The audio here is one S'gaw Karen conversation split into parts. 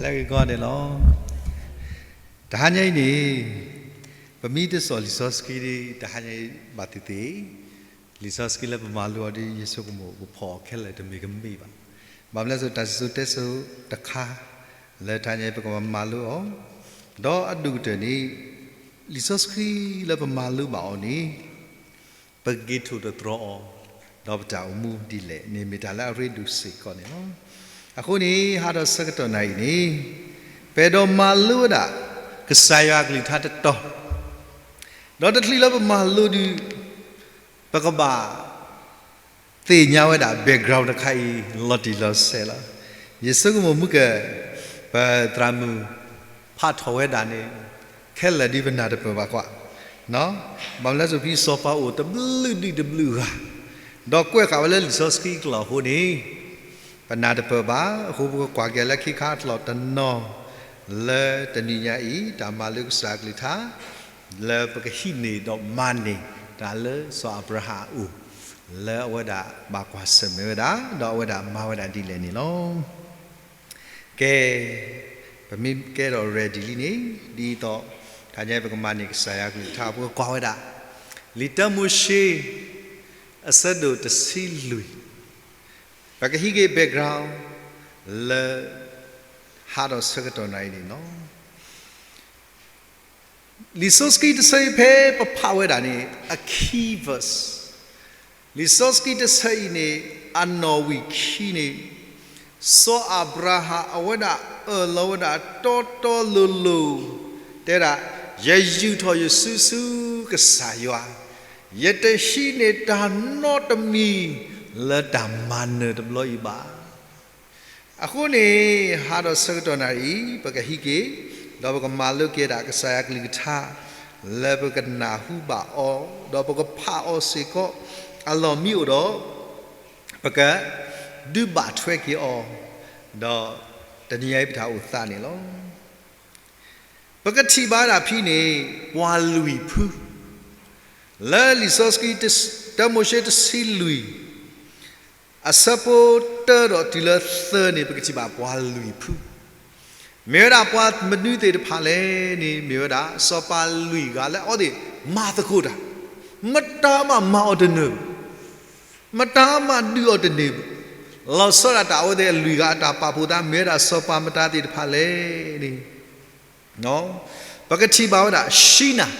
လၢဂ့ၤကီဒဲးလီၤ. တဟါညါအံၤန့ၣ် ပမ့ၢ်တစိာ်လံာ်စီဆှံ တဟါညါအံၤဘၣ်သ့ၣ်သ့ၣ်, လံာ်စီဆှံလၢပမၤလိအီၤဒီး ယဆိကမိၣ်ပဖီၣ်အီၤခဲလၢာ်တမ့ၢ်ကမ့ၢ်ဘၣ်. ဘၣ်မနုၤလဲၣ်, တၢ်စံၣ်စိၤတဲစိၤတခါ လၢတဟါညါအံၤ ပကမၤလိအီၤ, ဒီးအဒိၣ်ကတၢၢ်န့ၣ် လံာ်စီဆှံလၢပမၤလိဘၣ်အီၤန့ၣ် ပကက့ၤထိၣ်သတြီၤအီၤ, ဒီးပတၢ်အိၣ်မူဒ်လဲၣ်န့ၣ် မ့ၢ်တၢ်လၢအရ့ဒိၣ်စ့ၢ်ကီးန့ၣ်လီၤ. အဃိန့ၣ် ဟါဒီးဆၢကတီၢ်နၤအံၤန့ၣ် ပအဲၣ်ဒိးမၤလိဝဲဒၣ် ကစၢ်ယွၤအကလုၢ်ကထါတတီၤ, ဒီးတချုးလၢပမၤလိဒုး ပကဘၣ် သ့ၣ်ညါဝဲဒၣ် background တခါအံၤ လီၤတံၢ်လီၤဆဲးလီၤ. ယဆိကမိၣ်မုၢ်က ပသရၣ်မုၣ်ဖးထီၣ်ဝဲဒၣ်န့ၣ် ခဲလၢာ်ဒ်ပနၢ်တပၢၢ်ဘၣ်ကွၢ်, ဘၣ်မနုၤလဲၣ်, ဖဲစီၤပၤအိၣ်တဘျုးဒံးတဘျုးဂၤ, ဒီးကွဲးဃာ်ဝဲလၢလံာ်စီဆှံအကျိာ်အဃိန့ၣ် ပနၢ်တပၢၢ်ဘၣ်. အဃိပကကွၢ်က့ၤလၢခံခါအကျိာ်တနီၤ လၢတနံၤညါအံၤ တၢ်မၤလိကစၢ်အကလုၢ်ကထါ လၢပကဟံးန့ၢ်ဒီးမၤန့ၢ်တၢ်လၢစီၤအၤဘြၤဟၣ်အအိၣ်, လၢအဝဲဒၣ်ဘၣ်ကွၢ်ဆၢၣ်မဲာ်ဝဲဒၣ် ဒီးအဝဲဒၣ်မၤဝဲဒၣ်ဒ်လဲၣ်န့ၣ်လီၤ. ကဲ, ပမ့ၢ်ကဲထီၣ် ready လံန့ၣ် ဒ်သိး တဟါညါအံၤပကမၤန့ၢ်ကစၢ်ယွၤအကလုၢ်ကထါ ပကကွၢ်ဝဲဒၣ် လံာ်တၢမိၤၡ့ အဆၢဒိၣ်တဆံလွံၢ်, ပကဟံးက့ၤ background လၢ ဟါဒီးဆၢကတီၢ်နၤအံၤန့ၣ်လီၤ. လံာ်စီဆှံတဆၢအံၤဖဲပဖးဝဲဒၣ်န့ၣ် အ key verse, လံာ်စီဆှံတဆၢအံၤန့ၣ် အနီၣ်ဝံာ်ခံန့ၣ် စီၤအၤဘြၤဟၣ်အဝဲဒၣ်အၢၣ်လီၤဝဲဒၣ်တီတီလိၤလိၤ, တဲဒၣ်, ယယူာ်ထီၣ်ယစုဆူကစၢ်ယွၤ, ယတဟံးန့ၢ်တၢ်နီတမံၤလၢတၢ်မၤနၢၤတဘျီအံၤဘၣ်. အဃိန့ၣ် ဟါဒီးဆၢကတီၢ်နၤအံၤ ပကဟံးက့ၤ ဒီးပကမၤလိက့ၤဒၣ်ကစၢ်ယွၤကလုၢ်ကထါ လၢပကနၢ်ဟူဘၣ်အီၤ ဒီးပကဖးအီၤစ့ၢ်ကီး အလီၢ်မံအိၣ်ဒီး ပကဒုးဘၣ်ထွဲက့ၤအီၤ, ဒီးတနံၤညါအံၤပတၢ်အိၣ်သးန့ၣ်လီၤ. ပကထံၣ်ဘၣ်ဝဲဒၣ်ဖဲန့ၣ် ပှၤလွံၢ်ဖု, လၢလံာ်စီဆှံ တၢမိၤၡ့တဆံလွံၢ် အဆၢဖိတၢဒီးတုၤလၢသၢန့ၣ် ပကထံၣ်ဘၣ်ပှၤလွံၢ်ဖု, မ့ၢ်ဝဲဒၣ်ပှၤမနုၤသ့ၣ်တဖၣ်လဲၣ်န့ၣ် မ့ၢ်ဝဲဒၣ်စီၤပၤလွံၢ်ဂၤလၢအဝဲသ့ၣ်မၤသကိးတၢ်, မတၤမးမၤအီၤတနၢၤဘၣ်, မတၤမးဒုးအီၤတန့ၢ်ဘၣ်, လီၤဆီဒၣ်တၢ်အဝဲသ့ၣ်လွံၢ်ဂၤအတၢ်ပာ်ဖှိၣ်သး မ့ၢ်ဝဲဒၣ်စီၤပၤမတၤသ့ၣ်တဖၣ်လဲၣ်န့ၣ် ပကထံၣ်ဘၣ်ဝဲဒၣ် Shinar,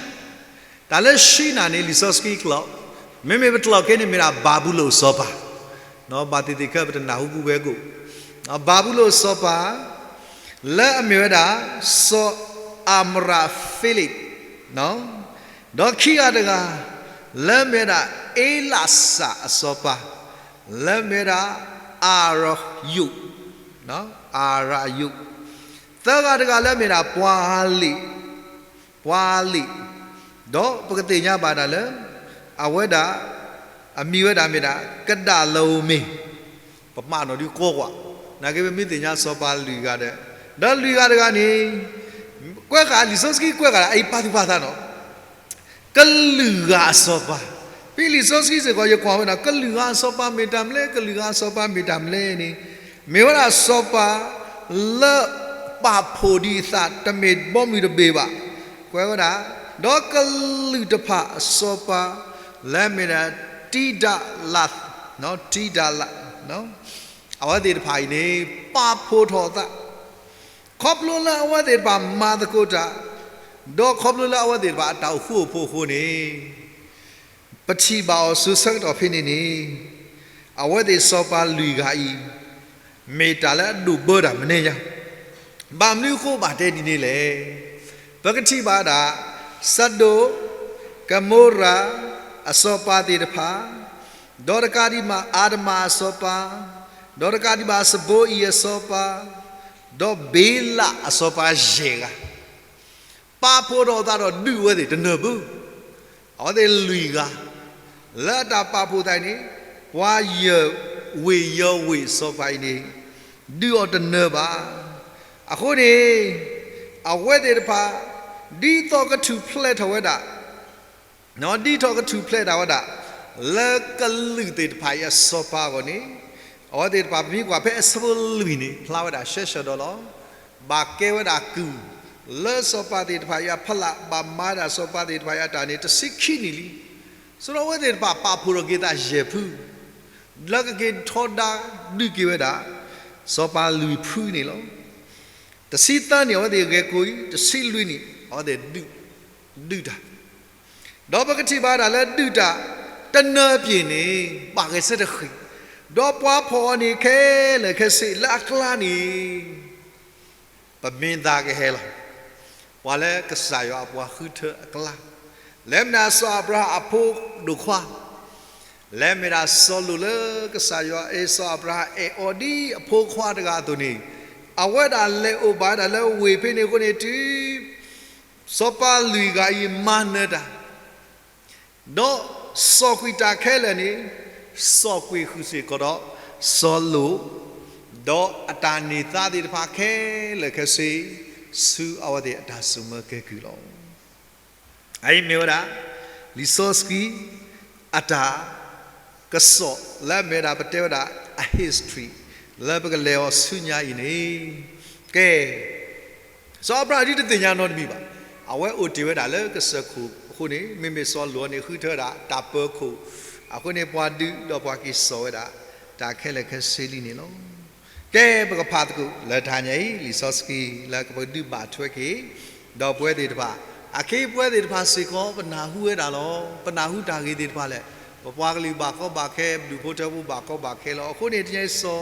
တၢ်လၢ Shinar န့ၣ် လံာ်စီဆှံကျိာ်, မ့မ့ၢ်ပကျိာ်ခဲန့ၣ်မ့ၢ်ဒၣ်ဘၤဘူလိၣ်စီၤပၤ, ဘၣ်သ့ၣ်သ့ၣ်ခဲအံၤပတနၢ်ဟူပူၤဝဲကိၣ်, ဘၤဘူလိၣ်စီၤပၤ လၢအမ့ၢ်ဝဲဒၣ် စီၤအၤမရၤ Philip, ဒီးခံဂၤတဂၤ လၢမ့ၢ်ဝဲဒၣ် အ့လးစၢ်အစီၤပၤ, လၢမ့ၢ်ဝဲဒၣ် အၤရယိာ်, အၤရယိာ်, သၢဂၤတဂၤလၢမ့ၢ်ဒၣ်ပှၤလ့ၣ်, ပှၤလ့ၣ်, ဒီးပကသ့ၣ်ညါဘၣ်ဒၣ်လၢ အဝဲဒၣ် အမံၤဝဲဒၣ်မ့ၢ်ဒၣ် ကဒၤလၢဧိၤမ့ၤ, ပမၤနီၣ်ဒုးကီကွၢ်, နာ်က့ပမ့ၢ်သ့ၣ်ညါစီၤပၤလွံၢ်ဂၤဒီး, ဒီးလွံၢ်ဂၤတဂၤန့ၣ် ကွဲးဃာ်လံာ်စီဆှံကွဲးဃာ်ဒၣ်အံၤပာ်သူၣ်ပာ်သးနီၤ ကလုာ်ဂၤအစီၤပၤ, ဖဲလံာ်စီဆှံစ့ၢ်ကီး ယကွၢ်ဝဲဒၣ် ကလုာ်ဂၤအစီၤပၤမ့ၢ်တၢ်မနုၤလဲၣ်, ကလုာ်ဂၤအစီၤပၤမ့ၢ်တၢ်မနုၤလဲၣ်န့ၣ်, မ့ၢ်ဝဲဒၣ်စီၤပၤ လၢပာ်ဖှိၣ်ဒံးအသးတမ့ၢ်ဘီမုၢ်တဘ့ၣ်ဘၣ်, ကွဲးဝဲဒၣ်, ဒီးကလုာ်တဖၣ်အစီၤပၤ လၢမ့ၢ်ဒၣ် တံဒၤလး, တံဒၤလး, အဝဲသ့ၣ်တဖၣ်အံၤန့ၣ် ပာ်ဖှိၣ်ထီၣ်အသး ခီဖျိလၢအဝဲသ့ၣ်တဖၣ်မၤသကိးတၢ်, ဒီးခီဖျိလၢအဝဲသ့ၣ်တဖၣ်အတၢ်အိၣ်ဃူအိၣ်ဖိးအဃိန့ၣ်, ပထံၣ်ဘၣ်အီၤဆူဆၢကတီၢ်ဖဲန့ၣ်န့ၣ်, အဝဲသ့ၣ်စီၤပၤလွံၢ်ဂၤအံၤ, မ့ၢ်တၢ်လၢအဒိၣ်ဘၢတၢ်မနုၤညါ, ဘၣ်မနုၤအဃိဘၣ်တဲဒ်န့ၣ်လဲၣ်. ပကထံၣ်ဘၣ်ဒၣ် စဒိၣ်, ကမိရၤ အစီၤပၤသ့ၣ်တဖၣ်, ဒီးတကးဒံးဘၣ်အၤဒမၣ်အစီၤပၤ, ဒီးတကးဒံးဘၣ်စဘိအံၣ်အစီၤပၤ, ဒီးဘ့လးအစီၤပၤယဲၢ်ဂၤ, ပာ်ဖှိၣ်ထီၣ်အသးဒီးဒုးအဝဲသ့ၣ်တနၢၤဘၣ်. အဝဲသ့ၣ်လွံၢ်ဂၤ လၢအတၢ်ပာ်ဖှိၣ်သးအံၤန့ၣ်, ပှၤယဲၢ်ဝ့ၢ်ယဲၢ်ဝ့ၢ်စီၤပၤအံၤန့ၣ် ဒုးအီၤတနၢၤဘၣ်. အဃိန့ၣ် အဝဲသ့ၣ်တဖၣ် ဒ်သိးကထူၣ်ဖျဲးထီၣ်ဝဲဒၣ် ဒ်သိးကထူၣ်ဖျဲးထီၣ်ဝဲဒၣ် လၢကလုာ်သ့ၣ်တဖၣ်အံၤအစီၤပၤအဂီၢ်န့ၣ်, အဝဲသ့ၣ်တဖၣ်ပမ့ၢ်ကွၢ်ဖဲအဆၢဖိလွံၢ်န့ၣ် ဖျါဝဲဒၣ်ရှဲရှဲဒီးလီၤ. ဘၣ်ကဲဝဲဒၣ်ကုၢ် လၢစီၤပၤသ့ၣ်တဖၣ်အံၤအဖီလာ် ဘၣ်မၤဒၣ်စီၤပၤသ့ၣ်တဖၣ်အံၤအတၢ်န့ၣ် တဆံခံနံၣ်လံ. ဆိဒီးအဝဲသ့ၣ်တဖၣ်ပာ်ဖှိၣ်ထီၣ်က့ၤသးယဲၢ်ဖု လၢကက့ၤထီဒါဒုးက့ၤဝဲဒၣ် စီၤပၤလွံၢ်ဖုန့ၣ်လီၤ. တဆံသၢနံၣ်အဝဲသ့ၣ်ဂဲၤကိၢ်အံၤ တဆံလွံၢ်နံၣ် အဝဲသ့ၣ်ဒုးတၢ် ဒီးပကထံၣ်ဘၣ်ဒၣ်လၢဒုးတၢ် တနၢၤပၠ့ၣ်န့ၣ် ဘၣ်ဂဲၤဆၢထၢၣ်ဃ့ၢ်, ဒီးပှၤဖီၣ်အီၤန့ၣ်ခဲလၢာ်ခဲဆ့လၢအကျါန့ၣ် ပမ့ၢ်သးကဟဲလီၤ. ပှၤလၢကစၢ်ယွၤအပှၤဃုထၢအကျါ, လၢမ့ၢ်ဒၣ်စီၤအၤဘြၤဟၣ်အဖိဒိၣ်ခွါ, လၢမ့ၢ်ဒၣ်စီၤလိာ်လၢကစၢ်ယွၤအဲၣ်စီၤအၤဘြၤဟၣ်အဲၣ်အီၤဒ်အဖိခွါတဂၤအသိးန့ၣ်, အဝဲဒၣ်လဲၤအိၣ်ဘၣ်ဝဲဒၣ်လၢဝ့ၢ်ဖဲန့ၣ်အဃိန့ၣ်တုၤ စီၤပၤလွံၢ်ဂၤအံၤမၤနၢၤတၢ် ဒီးစီၤကွံာ်တၢ်ခဲလၢာ်န့ၣ် စီၤကွံာ်ဃုာ်စ့ၢ်ကီးဒီးစီၤလိာ်, ဒီးအတၢ်န့ၢ်သါသ့ၣ်တဖၣ်ခဲလၢာ်ခဲဆ့ ဆူအဝဲသ့ၣ်အတၢ်ဆိၣ်မၢကဲကုၢ်လီၤ. အအံၤမ့ၢ်ဝဲဒၣ် လံာ်စီဆှံအတၢ်ကစီၣ် လၢအမ့ၢ်ဝဲဒၣ်ပတဲဝဲဒၣ်အ history လၢပကလဲၤအီၤဆူညါအံၤန့ၣ်, ကဲ စီၤအၤဘြၤဟၣ်ဒ်တသ့ၣ်ညါနီတမံၤဘၣ်. အဝဲအိၣ်တ့ၢ်ဝဲဒၣ်လၢကစၢၢ်ခိၣ်အဃိန့ၣ် မ့မ့ၢ်စီၤလိာ်န့ၣ် ဃုထၢဝဲဒၣ်တၢ်ပၢၤခိၣ်, အဃိန့ၣ်ပှၤဒုးဒီးပှၤက့ၤစိာ်ဝဲဒၣ် တၢ်ခဲလၢာ်ခဲဆ့လံန့ၣ်လီၤ. ကဲ ပကဖးသကိးလၢတဟါညါအံၤ လံာ်စီဆှံလၢပကဒုးဘၣ်ထွဲက့ၤ ဒီးပဝဲသ့ၣ်တဖၣ်, အခဲအံၤပဝဲသ့ၣ်တဖၣ်စ့ၢ်ကီး ပနၢ်ဟူဝဲဒၣ်လီၤ. ပနၢ်ဟူတၢ်ဂ့ၢ်သ့ၣ်တဖၣ်လဲၣ်. ပပှၤကလုာ်ဘၣ်ကီဘၣ်ခဲ, ပဒူၣ်ဖိထၢဖိဘၣ်ကီဘၣ်ခဲလီၤ. အဃိန့ၣ် တနံၤအံၤစီၤ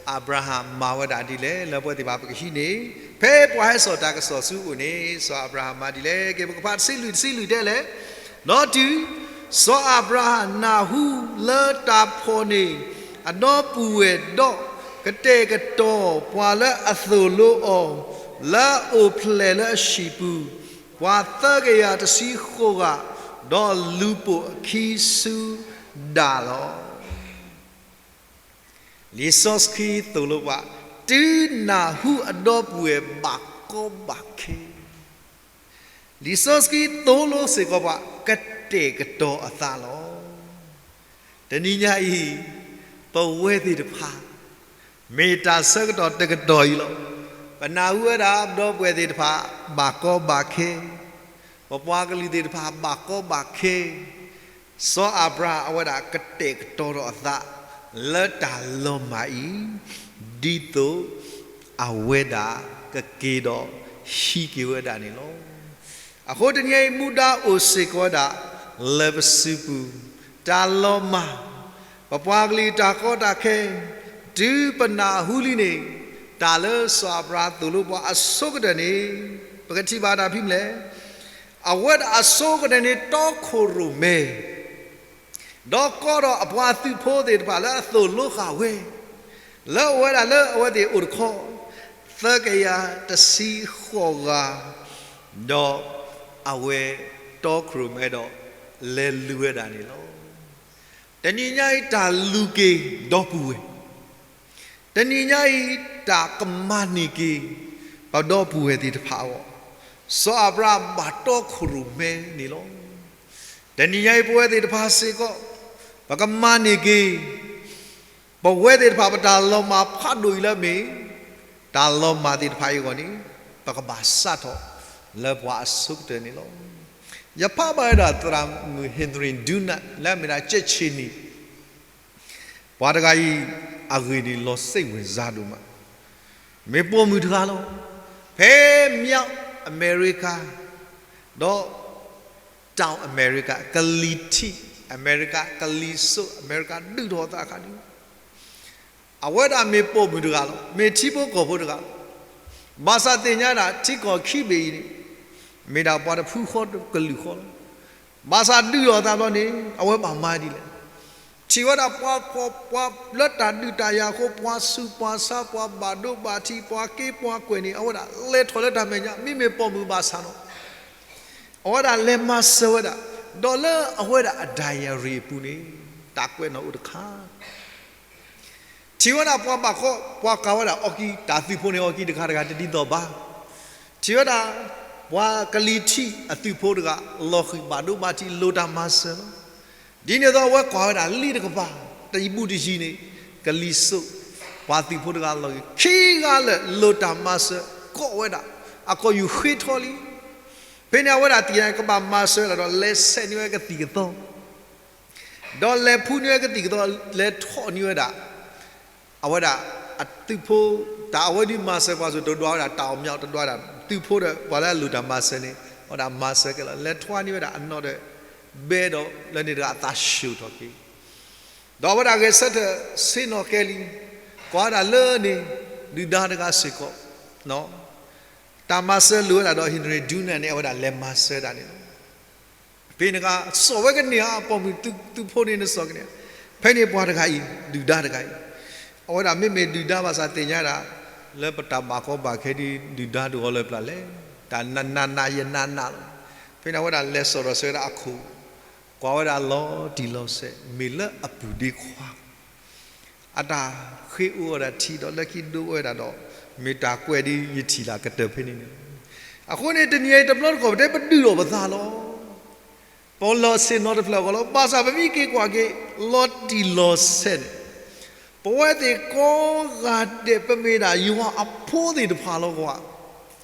အၤဘြၤဟၣ်မၤဝဲဒၣ်ဒ်လဲၣ် လၢပဝဲသ့ၣ်တဖၣ်ပကဟံးန့ၢ်, ဖဲပှၤဟဲစိာ်တၢ်ကစီၣ်ဆူအအိၣ်န့ၣ် စီၤအၤဘြၤဟၣ်မၤဒ်လဲၣ်. ကဲ ပကဖးတဆံလွံၢ် တဆံလွံၢ်တဲလဲၣ်. ဒီးတုၤစီၤအၤဘြၤဟၣ်နၢ်ဟူလၢတၢ်ဖီၣ်န့ၢ်အဒီပုၢ်ဝဲၢ်ဒီး ကတဲာ်ကတီၤပှၤလၢအသိၣ်လိအီၤ လၢအအိၣ်ဖျဲၣ်လၢအဟံၣ်ပူၤ, ပှၤသၢကယၤတဆံဃိးဂၤ, ဒီးလူၤပိာ်အခံဆူဒၣ်လီၤ. လံာ်စီဆှံသိၣ်လိပှၤ, တုၤနၢ်ဟူအဒီပုၢ်ဝဲၢ်ဘၣ်ကီဘၣ်ခဲ, လံာ်စီဆှံသိၣ်လိစ့ၢ်ကီးပှၤ ကတဲာ်ကတီၤအသးလီၤ. တနံၤညါအံၤ ပဝဲသ့ၣ်တဖၣ် မ့ၢ်တၢ်ဆၢကတီၢ်တကတီၢ်အံၤလီၤ. ပနၢ်ဟူဝဲဒၣ်ပဒီပုၢ်ဝဲၢ်သ့ၣ်တဖၣ် ဘၣ်ကီဘၣ်ခဲ, ပပှၤကလုာ်သ့ၣ်တဖၣ် ဘၣ်ကီဘၣ်ခဲ, စီၤအၤဘြၤဟၣ်အဝဲဒၣ်ကတဲာ်ကတီၤထီၣ်အသး လၢတၢ်လီၤမၢ်အံၤ, ဒ်သိးအဝဲဒၣ်ကက့ၤဒီးဟံးက့ၤဝဲဒၣ်န့ၣ်လီၤ. အဃိတနံၤအံၤ မူဒါအိၣ်စ့ၢ်ကီးဝဲဒၣ် လၢပစုပူၤ, တၢ်လီၤမၢ်, ပပှၤကလုာ်တၢ်ကီတၢ်ခဲ, တုၤပနၢ်ဟူလံန့ၣ်, တၢ်လၢစီၤအၤဘြၤဟၣ်သိၣ်လိပှၤအဆိကတၢၢ်န့ၣ်, ပကထံၣ်ဘၣ်တၢ်ဖဲလဲၣ်. အဝဲဒၣ်အဆိကတၢၢ်န့ၣ် တီခိၣ်ရိၣ်မဲ ဒီးကီဒီးအပှၤသုးဖိသ့ၣ်တဖၣ်လၢအသိၣ်လိဃာ်ဝဲ, လၢအဝဲဒၣ်လၢအဝဲသ့ၣ်အိၣ်တခီ, သၢကယၤတဆံဃိးဂၤ, ဒီးအဝဲတီခိၣ်ရိၣ်မဲဒီး လဲၤလူၤဝဲဒၣ်န့ၣ်လီၤ. တနံၤညါအံၤတၢ်လူၤက့ၤဒီပုၢ်ဝဲၢ်, တနံၤညါအံၤ တၢ်ကမၤန့ၢ်က့ၤ ပဒီပုၢ်ဝဲၢ်သ့ၣ်တဖၣ်အဂီၢ်, စီၤအၤဘြၤဟၣ်ဘၣ်တီခိၣ်ရိၣ်မဲန့ၣ်လီၤ. တနံၤညါအံၤပဝဲသ့ၣ်တဖၣ်စ့ၢ်ကီး, ပကမၤန့ၢ်က့ၤ ပဝဲသ့ၣ်တဖၣ်ပတၢ်လီၤမၢ်ဖးဒိၣ်အံၤလၢအမ့ၢ် တၢ်လီၤမၢ်သ့ၣ်တဖၣ်အံၤအဂီၢ်န့ၣ်, ပကဘၣ်စးထီၣ်လၢပှၤအဆိကတၢၢ်န့ၣ်လီၤ. ယဖးဘၣ်ဝဲဒၣ်သရၣ်မုၣ် Henry Dunant လၢအမ့ၢ်ဒၣ်ကၠဲးဆ့နံၣ် ပှၤတဂၤအံၤ အဂ့ၢ်န့ၣ်လီၤစိတ်ဝင်စားဒိၣ်မး, မ့ၢ်ပိာ်မုၣ်တဂၤလီၤ. ဖဲ မြောက်အမေရိက ဒီး တောင်အမေရိက ကလံၤထံးအမေရိက ကလံၤစိးအမေရိက ဒုးထီၣ်အသးအခါန့ၣ် အဝဲဒၣ်မ့ၢ်ပိာ်မုၣ်တဂၤလီၤ. မ့ၢ်ထံဖိကီၢ်ဖိတဂၤလီၤ. ဘၣ်ဆၣ်သ့ၣ်ညါဒၣ် ထံကီၢ်ခံဘ့ၣ်အံၤန့ၣ် မ့ၢ်ဒၣ်ပှၤတဖုဃီကလုာ်ဃီလီၤ. ဘၣ်ဆၣ်ဒုးထီၣ်အသးဘျီန့ၣ် အဝဲဘၣ်မၤဒ်လဲၣ်. ထံၣ်ဝဲဒၣ်ပှၤ ပှၤ ပှၤလၢတၢ်ဒုးတၢ်ယၤအဃိ ပှၤဆူးပှၤဆါ ပှၤဘၣ်ဒိဘၣ်ထံး ပှၤက့ပှၤကွဲးန့ၣ် အဝဲဒၣ်လဲၤထီၣ်လၢတၢ်မဲာ်ညါ မ့မ့ၢ်ပိာ်မုၣ်ဘၣ်ဆၣ်နီၤ အဝဲဒၣ်လဲၤမၤစၢၤဝဲဒၣ်, ဒီးလၢအဝဲဒၣ်အ diary အပူၤန့ၣ် တၢ်ကွဲးနီၣ်အိၣ်တခါ ထံၣ်ဝဲဒၣ်ပှၤဘၣ်ဃီ ပှၤကၤဝဲဒၣ်အီကံ တၢ်သုးဖိန့ၣ် အီကံတခါတဂၤတဒ်သိးဘၣ်. ထံၣ်ဝဲဒၣ် ပှၤကလံၤထံးအသုးဖိတဂၤ လီၤဃံၤဘၣ်ဒိဘၣ်ထံး လိၣ်တၢ်မၤစၢၤလီၤ. ဒ်န့ၣ်အသိး အဝဲကွၢ်ဝဲဒၣ်လံာ်တကပၤ တယံၤဘူးတယံၤန့ၣ် ကလံၤစိး ပှၤသုးဖိတဂၤလီၤဃံၤ ခံဂၤလၢာ်လိၣ်တၢ်မၤစၢၤ ကိးဝဲဒၣ်, အကိာ်ယူၢ်ဃ့ထီလံ. ဖဲန့ၣ်အဝဲဒၣ်သ့ၣ်ညါကဘၣ်မၤစၢၤဒၣ်ဒီး လဲၤဆဲးန့ၢ်ဝဲကသံၣ်ကသီ ဒီးလဲၤဖှူန့ၢ်ဝဲကသံၣ်ကသီ, လဲၤထီၣ်န့ၢ်ဝဲဒၣ် အဝဲဒၣ်အသုးဖိ, တၢ်အဝဲဒုးမၤစၢၤပှၤစိၤ တဒွးဝဲဒၣ်တၢ်အီၣ်မၠး, တဒွးဒၣ်သုးဖိဒီး ပှၤလၢအလိၣ်တၢ်မၤစၢၤန့ၣ် အဝဲဒၣ်မၤစၢၤကဲလီၤ. လဲၤထီၣ်န့ၢ်ဝဲဒၣ်အနီၢ်ဒီး ဘဲဒီးလၢန့ၣ်တဂၤအသးဆှိၣ်ထီၣ်က့ၤ ဒီးအဝဲဒၣ်ဂဲၤဆၢထၢၣ်ဆ့ၣ်နီၤကဲလံ, ကွၢ်ဝဲဒၣ်လၢန့ၣ် ဒုၣ်ဒါတဂၤစ့ၢ်ကီး, တၢ်မၤစၢၤလိၣ်ဝဲဒၣ်ဒီး Henry Dunant န့ၣ် အဝဲဒၣ်လဲၤမၤစၢၤဒၣ်န့ၣ်လီၤ. ဖဲန့ၣ်အခါ စိာ်ဝဲကန့ၢ်ဧါ, ပိာ်မုၣ်သုးဖိန့ၣ် နစိာ်ကန့ၢ်ဧါ. ဖဲန့ၣ်ပှၤတဂၤအံၤ ဒုၣ်ဒါတဂၤအံၤ, အဝဲဒၣ်မ့မ့ၢ်ဒုၣ်ဒါဘၣ်ဆၣ်သ့ၣ်ညါဒၣ် လၢပတၢ်ဘၣ်ကီဘၣ်ခဲဒ်ဒုၣ်ဒါတဂၤလၢပျၢ်လဲၣ်, တၢ်နးနးယနးနးလီၤ. ဖဲန့ၣ်အဝဲဒၣ်လဲၤစိာ်ထီၣ်ဆၢဝဲဒၣ်အခိၣ်, ကွၢ်ဝဲဒၣ်လီၤတံၢ်လီၤဆဲး မ့ၢ်လၢအပုၢ်ဒ့ခွါ အတၢ်ဃ့အိၣ်ဝဲဒၣ်ထံဒီး လၢခံဒိဝဲဒၣ်ဒီး မ့ၢ်တၢ်ကွဲးဒ်ယထံၣ်လၢကတၢၢ်ဖဲန့ၣ်န့ၣ်လီၤ. အဃိန့ၣ် တနံၤအံၤတဘျီတခီၣ် ပတဲပဒုးလီၤပသးလီၤ. ပလီၢ်ဆ့ၣ်နီၤတဖျၢၣ်အဂီၢ်လီၤ. ဘၣ်ဆၣ်ပမ့ၢ်က့ၤကွၢ်က့ၤ လီၤတံၢ်လီၤဆဲးန့ၣ် ပဝဲသ့ၣ်ကိးဂၤဒဲး ပမ့ၢ်ဒၣ်ယွၤအဖိသ့ၣ်တဖၣ်လီၤကွၢ်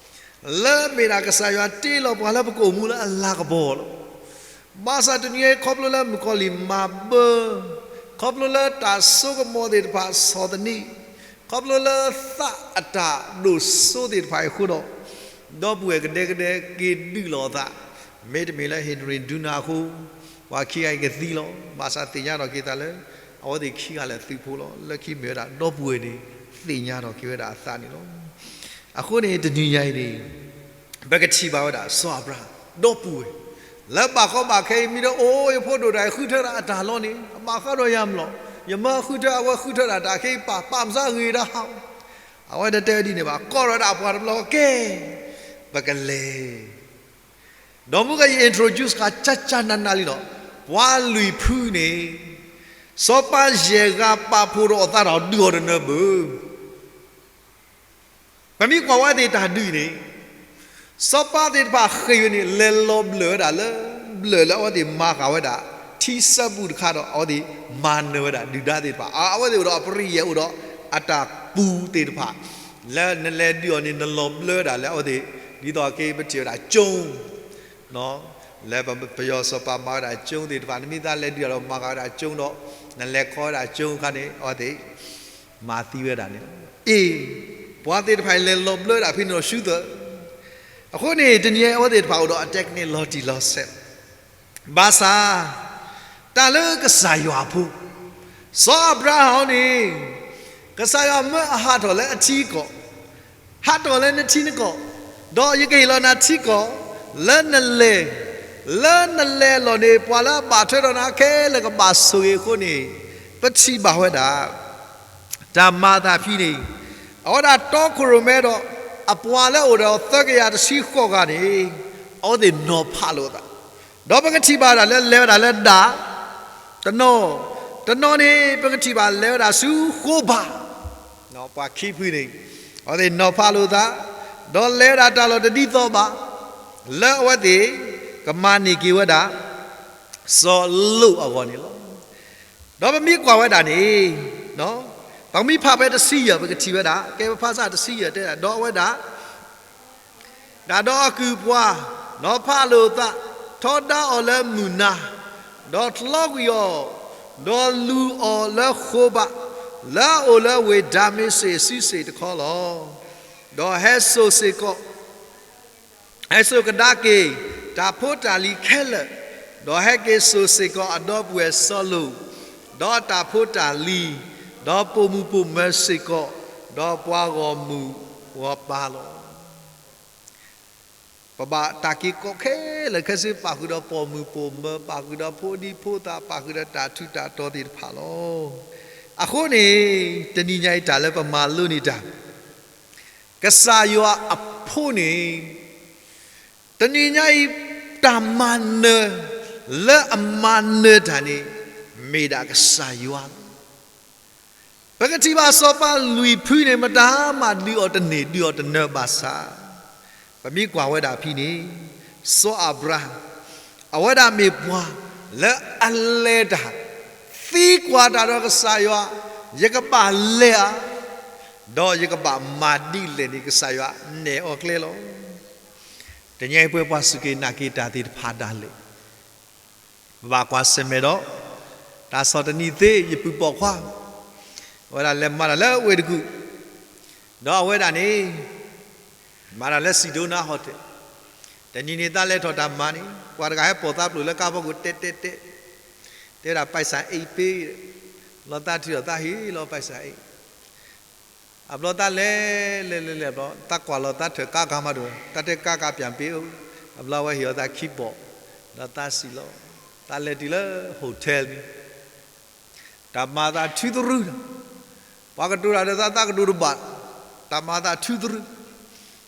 လၢမ့ၢ်ဒၣ်ကစၢ်ယွၤတ့လီၤပှၤလၢပကအိၣ်မူလၢအလၤကပီၤလီၤ. ဘၣ်ဆၣ်တနံၤအံၤ ခီဖျိလၢမုၣ်ကီၤလံၢ်မၤဘၢ, ခီဖျိလၢတၢ်စိကမီၤသ့ၣ်တဖၣ်ဆီၣ်သနံး, ခီဖျိလၢသးအတၢ်ဒိၣ်စိသ့ၣ်တဖၣ်အံၤအဃိဒီး, ဒီပုၢ်ဝဲၢ်ကဒဲကဒဲက့ၤဒုးလိာ်အသး, မ့တမ့ၢ်လၢ Henry Dunant အဃိ, ပှၤခံဂၤအံၤကသံလီၤ. ဘၣ်ဆၣ်သ့ၣ်ညါထီၣ်က့ၤသးလၢ အဝဲသ့ၣ်ခံဂၤလၢာ်သုးဖိလီၤ. လၢခံမ့ၢ်ဝဲဒၣ်ဒီပုၢ်ဝဲၢ်န့ၣ် သ့ၣ်ညါထီၣ်က့ၤဝဲဒၣ်အသးန့ၣ်လီၤ. အဃိန့ၣ် တနံၤညါအံၤန့ၣ် ပကထံၣ်ဘၣ်ဝဲဒၣ်စီၤအၤဘြၤဟၣ် ဒီပုၢ်ဝဲၢ် လၢဘၣ်ကီဘၣ်ခဲအံၤ မ့ၢ်ဒီးအိၣ်ယဖိဒိၣ်တၢ်အံၤ ဃုထၢဒၣ်အတၢ်လီၤန့ၣ် အဘၣ်ဃးဒီးယၤမးလီၤ. ယမၢဃုထၢ အဝဲဃုထၢဒၣ်တၢ်ခဲအံၤ ပာ်ပာ်မစးဂ့ၤတၢ်ဟး, အဝဲတတဲဒ်န့ၣ်ဘၣ်. ကိးထီၣ်ဝဲဒၣ်အပှၤတဘျီ ကဲ, ပကလဲၤ ဒီးမုၢ်ကယ introduce ဃာ် ကၢ်ကၢ်နးနးလံလီၤ. ပှၤလွံၢ်ဖုန့ၣ် စီၤပၤယဲၢ်ဂၤပာ်ဖှိၣ်ဒီးအသးတၢ်ဒုးအီၤတနၢၤဘၣ်. ပမ့ၢ်ကွၢ်ဝဲသ့ၣ်တၢ်ဒုးန့ၣ် စီၤပၤသ့ၣ်တဖၣ်ဃ့ၢ်ဝဲန့ၣ် လဲၤလီၤဘျၢၣ်ဝဲဒၣ်လၢ ဘျၢၣ်လၢအဝဲသ့ၣ်မၤဃာ်ဝဲဒၣ် ထံဆၢပူၤတခါဒီး အဝဲသ့ၣ်မၤနၢၤဝဲဒၣ်ဒုၣ်ဒါသ့ၣ်တဖၣ်. အဝဲသ့ၣ်အိၣ်ဒီးအပရိယာယ် အိၣ်ဒီးအတၢ်ပူၤသ့ၣ်တဖၣ် လၢနလဲၤဒုးအီၤန့ၣ် နလီၤဘျၢဝဲဒၣ်လၢအဝဲသ့ၣ် ဒ်သိးက့ ပထံၣ်ဝဲဒၣ်ကၠိ လၢပယီၤစီၤပၤမၤဝဲဒၣ်ကၠိသ့ၣ်တဖၣ် နမ့ၢ်သးလဲၤဒုးဒီးမၤဃာ်ဝဲဒၣ်ကၠိဒီး နလဲၤခီဝဲဒၣ်ကၠိအခါန့ၣ် အဝဲသ့ၣ် မၤသံဝဲဒၣ်န့ၣ်လီၤ. အ့ၣ်, ပှၤသ့ၣ်တဖၣ်အံၤလဲၤလီၤဘျၢဒၣ်ဖဲန့ၣ်ဒီးဆူသၢၣ်. အဃိန့ၣ် တနံၤအံၤအဝဲသ့ၣ်တဖၣ်အိၣ်ဒီးအ technique လီၤတံၢ်လီၤဆဲး ဘၣ်ဆၣ် တၢ်လၢကစၢ်ယွၤအဖိ စီၤအၤဘြၤဟၣ်န့ၣ် ကစၢ်ယွၤမၢအဟးထီၣ်လၢအထံကီၢ်, ဟးထီၣ်လၢနထံနကီၢ်, ဒီးယကဟ့ၣ်လီၤနၤထံကီၢ်, လၢနလဲၤ, လၢနလဲၤအလီၢ်န့ၣ် ပှၤလၢအဘၣ်ထွဲဒီးနၤခဲလၢာ်ကဘၣ်ဆိၣ်ဂ့ၤအဃိန့ၣ်, ပထံၣ်ဘၣ်ဝဲဒၣ် တၢ်မၤအသးဖဲန့ၣ်, အဝဲဒၣ်တီခိၣ်ရိၣ်မဲဒီး အပှၤလၢအအိၣ်ဒီးသၢကယၤတဆံဃိးဂၤန့ၣ် အဝဲသ့ၣ်နီၤဖးလိာ်အသး, ဒီးပကထံၣ်ဘၣ်ဝဲဒၣ်လၢလဲၤဝဲဒၣ်လၢဒၣ် တနီၤ, တနီၤန့ၣ် ပကထံၣ်ဘၣ်လဲၤဝဲဒၣ်ဆူဃိဘၣ်, ပှၤခံဖုန့ၣ် အဝဲသ့ၣ်နီၤဖးလိာ်အသး, ဒီးလဲၤဝဲဒၣ်တၢ်လီၢ်တဒ်သိးဘၣ်, လၢအဝဲသ့ၣ် ကမၤန့ၢ်က့ၤဝဲဒၣ် စီၤလိာ်အဂီၢ်န့ၣ်လီၤ. ဒီးပမ့ၢ်ကွၢ်ဝဲဒၣ်န့ၣ်, ပမ့ၢ်ဖးဖဲတဆံယဲၢ် ပကထံၣ်ဝဲဒၣ်, ကဲပဖးစၢ်တဆံယဲၢ်တဲဒၣ်, ဒီးအဝဲဒၣ် ဒၣ်ဒီးအကုၢ်အပှၤ, နီၤဖးလိာ်အသး, ထီဒါအီၤလၢမုၢ်နၤ, ဒီးတြီကွံာ်အီၤ, ဒီးလူၤအီၤလၢဃိဘၣ်, လၢအအိၣ်လၢဝ့ၢ်ဒၤမ့းစ့းစုစ့ၣ်တခီလီၤ. ဒီးဟဲစိာ်စ့ၢ်ကီး ဟဲစိာ်ကဒါက့ၤ တၢ်ဖိတၢ်လံၤခဲလၢာ်, ဒီးဟဲက့ၤစိာ်စ့ၢ်ကီးအဒီပုၢ်ဝဲၢ်စီၤလိာ်, ဒီးတၢ်ဖိတၢ်လံၤ, ဒီးပိာ်မုၣ်ပိာ်မၢၤစ့ၢ်ကီး, ဒီးပှၤဂီၢ်မုၢ်ဂီၢ်ပၢ်လီၤ. ပဘၣ်တၢ်က့ၤကိးခဲလၢာ်ခဲဆ့ ပာ်ဃုာ်ဒီးပိာ်မုၣ်ပိာ်မၢၤ, ပာ်ဃုာ်ဒီးဖိဒံဖိသၣ်, ပာ်ဃုာ်ဒီးတၢ်ထူးတၢ်တီၤသ့ၣ်တဖၣ်လီၤ. အဃိန့ၣ် တနံၤညါအံၤတၢ်လၢပမၤလိန့ၢ်တၢ် ကစၢ်ယွၤအဖိန့ၣ်, တနံၤညါအံၤ တၢ်မၤနၢၤ လၢအမၤနၢၤတၢ်န့ၣ် မ့ၢ်ဒၣ်ကစၢ်ယွၤလီၤ. ပကထံၣ်ဘၣ်စီၤပၤလွံၢ်ဖုန့ၣ် မတၤမၤဒုးအီၤတန့ၢ် ဒုးအီၤတနၢၤဘၣ်ဆၣ်, ပမ့ၢ်ကွၢ်ဝဲဒၣ်ဖဲန့ၣ် စီၤအၤဘြၤဟၣ် အဝဲဒၣ်မ့ၢ်ပှၤလၢအလဲၤတၢ် သံကွၢ်တၢ်ဒီးကစၢ်ယွၤ, ယကဘၣ်လဲၤဧါ, ဒီးယကဘၣ်မၤဒ်လဲၣ်န့ၣ် ကစၢ်ယွၤနဲၣ်အီၤကျဲလီၤ. တနံၤအံၤပဝဲပှၤစူၢ်က့ၤနာ်က့ၤတၢ်သ့ၣ်တဖၣ်ဒၣ်လဲာ် ပဘၣ်ကွၢ်ဆၢၣ်မဲာ်ဒီး တၢ်ဆီၣ်တနံၤသ့ ယပုၢ်ပိာ်ခွါ အဝဲဒၣ်လဲၤမၤတၢ်လၢဝ့ၢ်တကူၣ်, ဒီးအဝဲဒၣ်န့ၣ် မၤတၢ်လၢ Sedona Hotel, တနံၤန့ၣ်သးလဲၤထီၣ်တၢ်မၤန့ၣ် ပှၤတဂၤဟဲပိာ်သးပျိာ်လၢကါဖီခိၣ် တဲတဲတဲ, တဲဒၣ် ပိုက်ဆံအိတ်ပေး, လီၤသးထုးဒီးသးဟ့ၣ်လီၤ ပိုက်ဆံအိတ်, အဘျီသးလဲၤ လဲၤလဲၤလဲၤဘျီ သးကွၢ်လီၤသးထၢၣ်ကါကါမးဒိၣ်, တၢ်တဲ ကားကပြန်ပေး, အဘျီအဝဲဟ့ၣ်အီၤသးခံဘီၣ်, ဒီးသးစံၣ်လီၤ, သးလဲၤတုၤလၢ hotel န့ၣ် တၢ်မၤသးထုသရု, ပှၤကတိၤတၢ်ဒီးသး သးကတိၤတဘၣ်, တၢ်မၤသးထုသရု,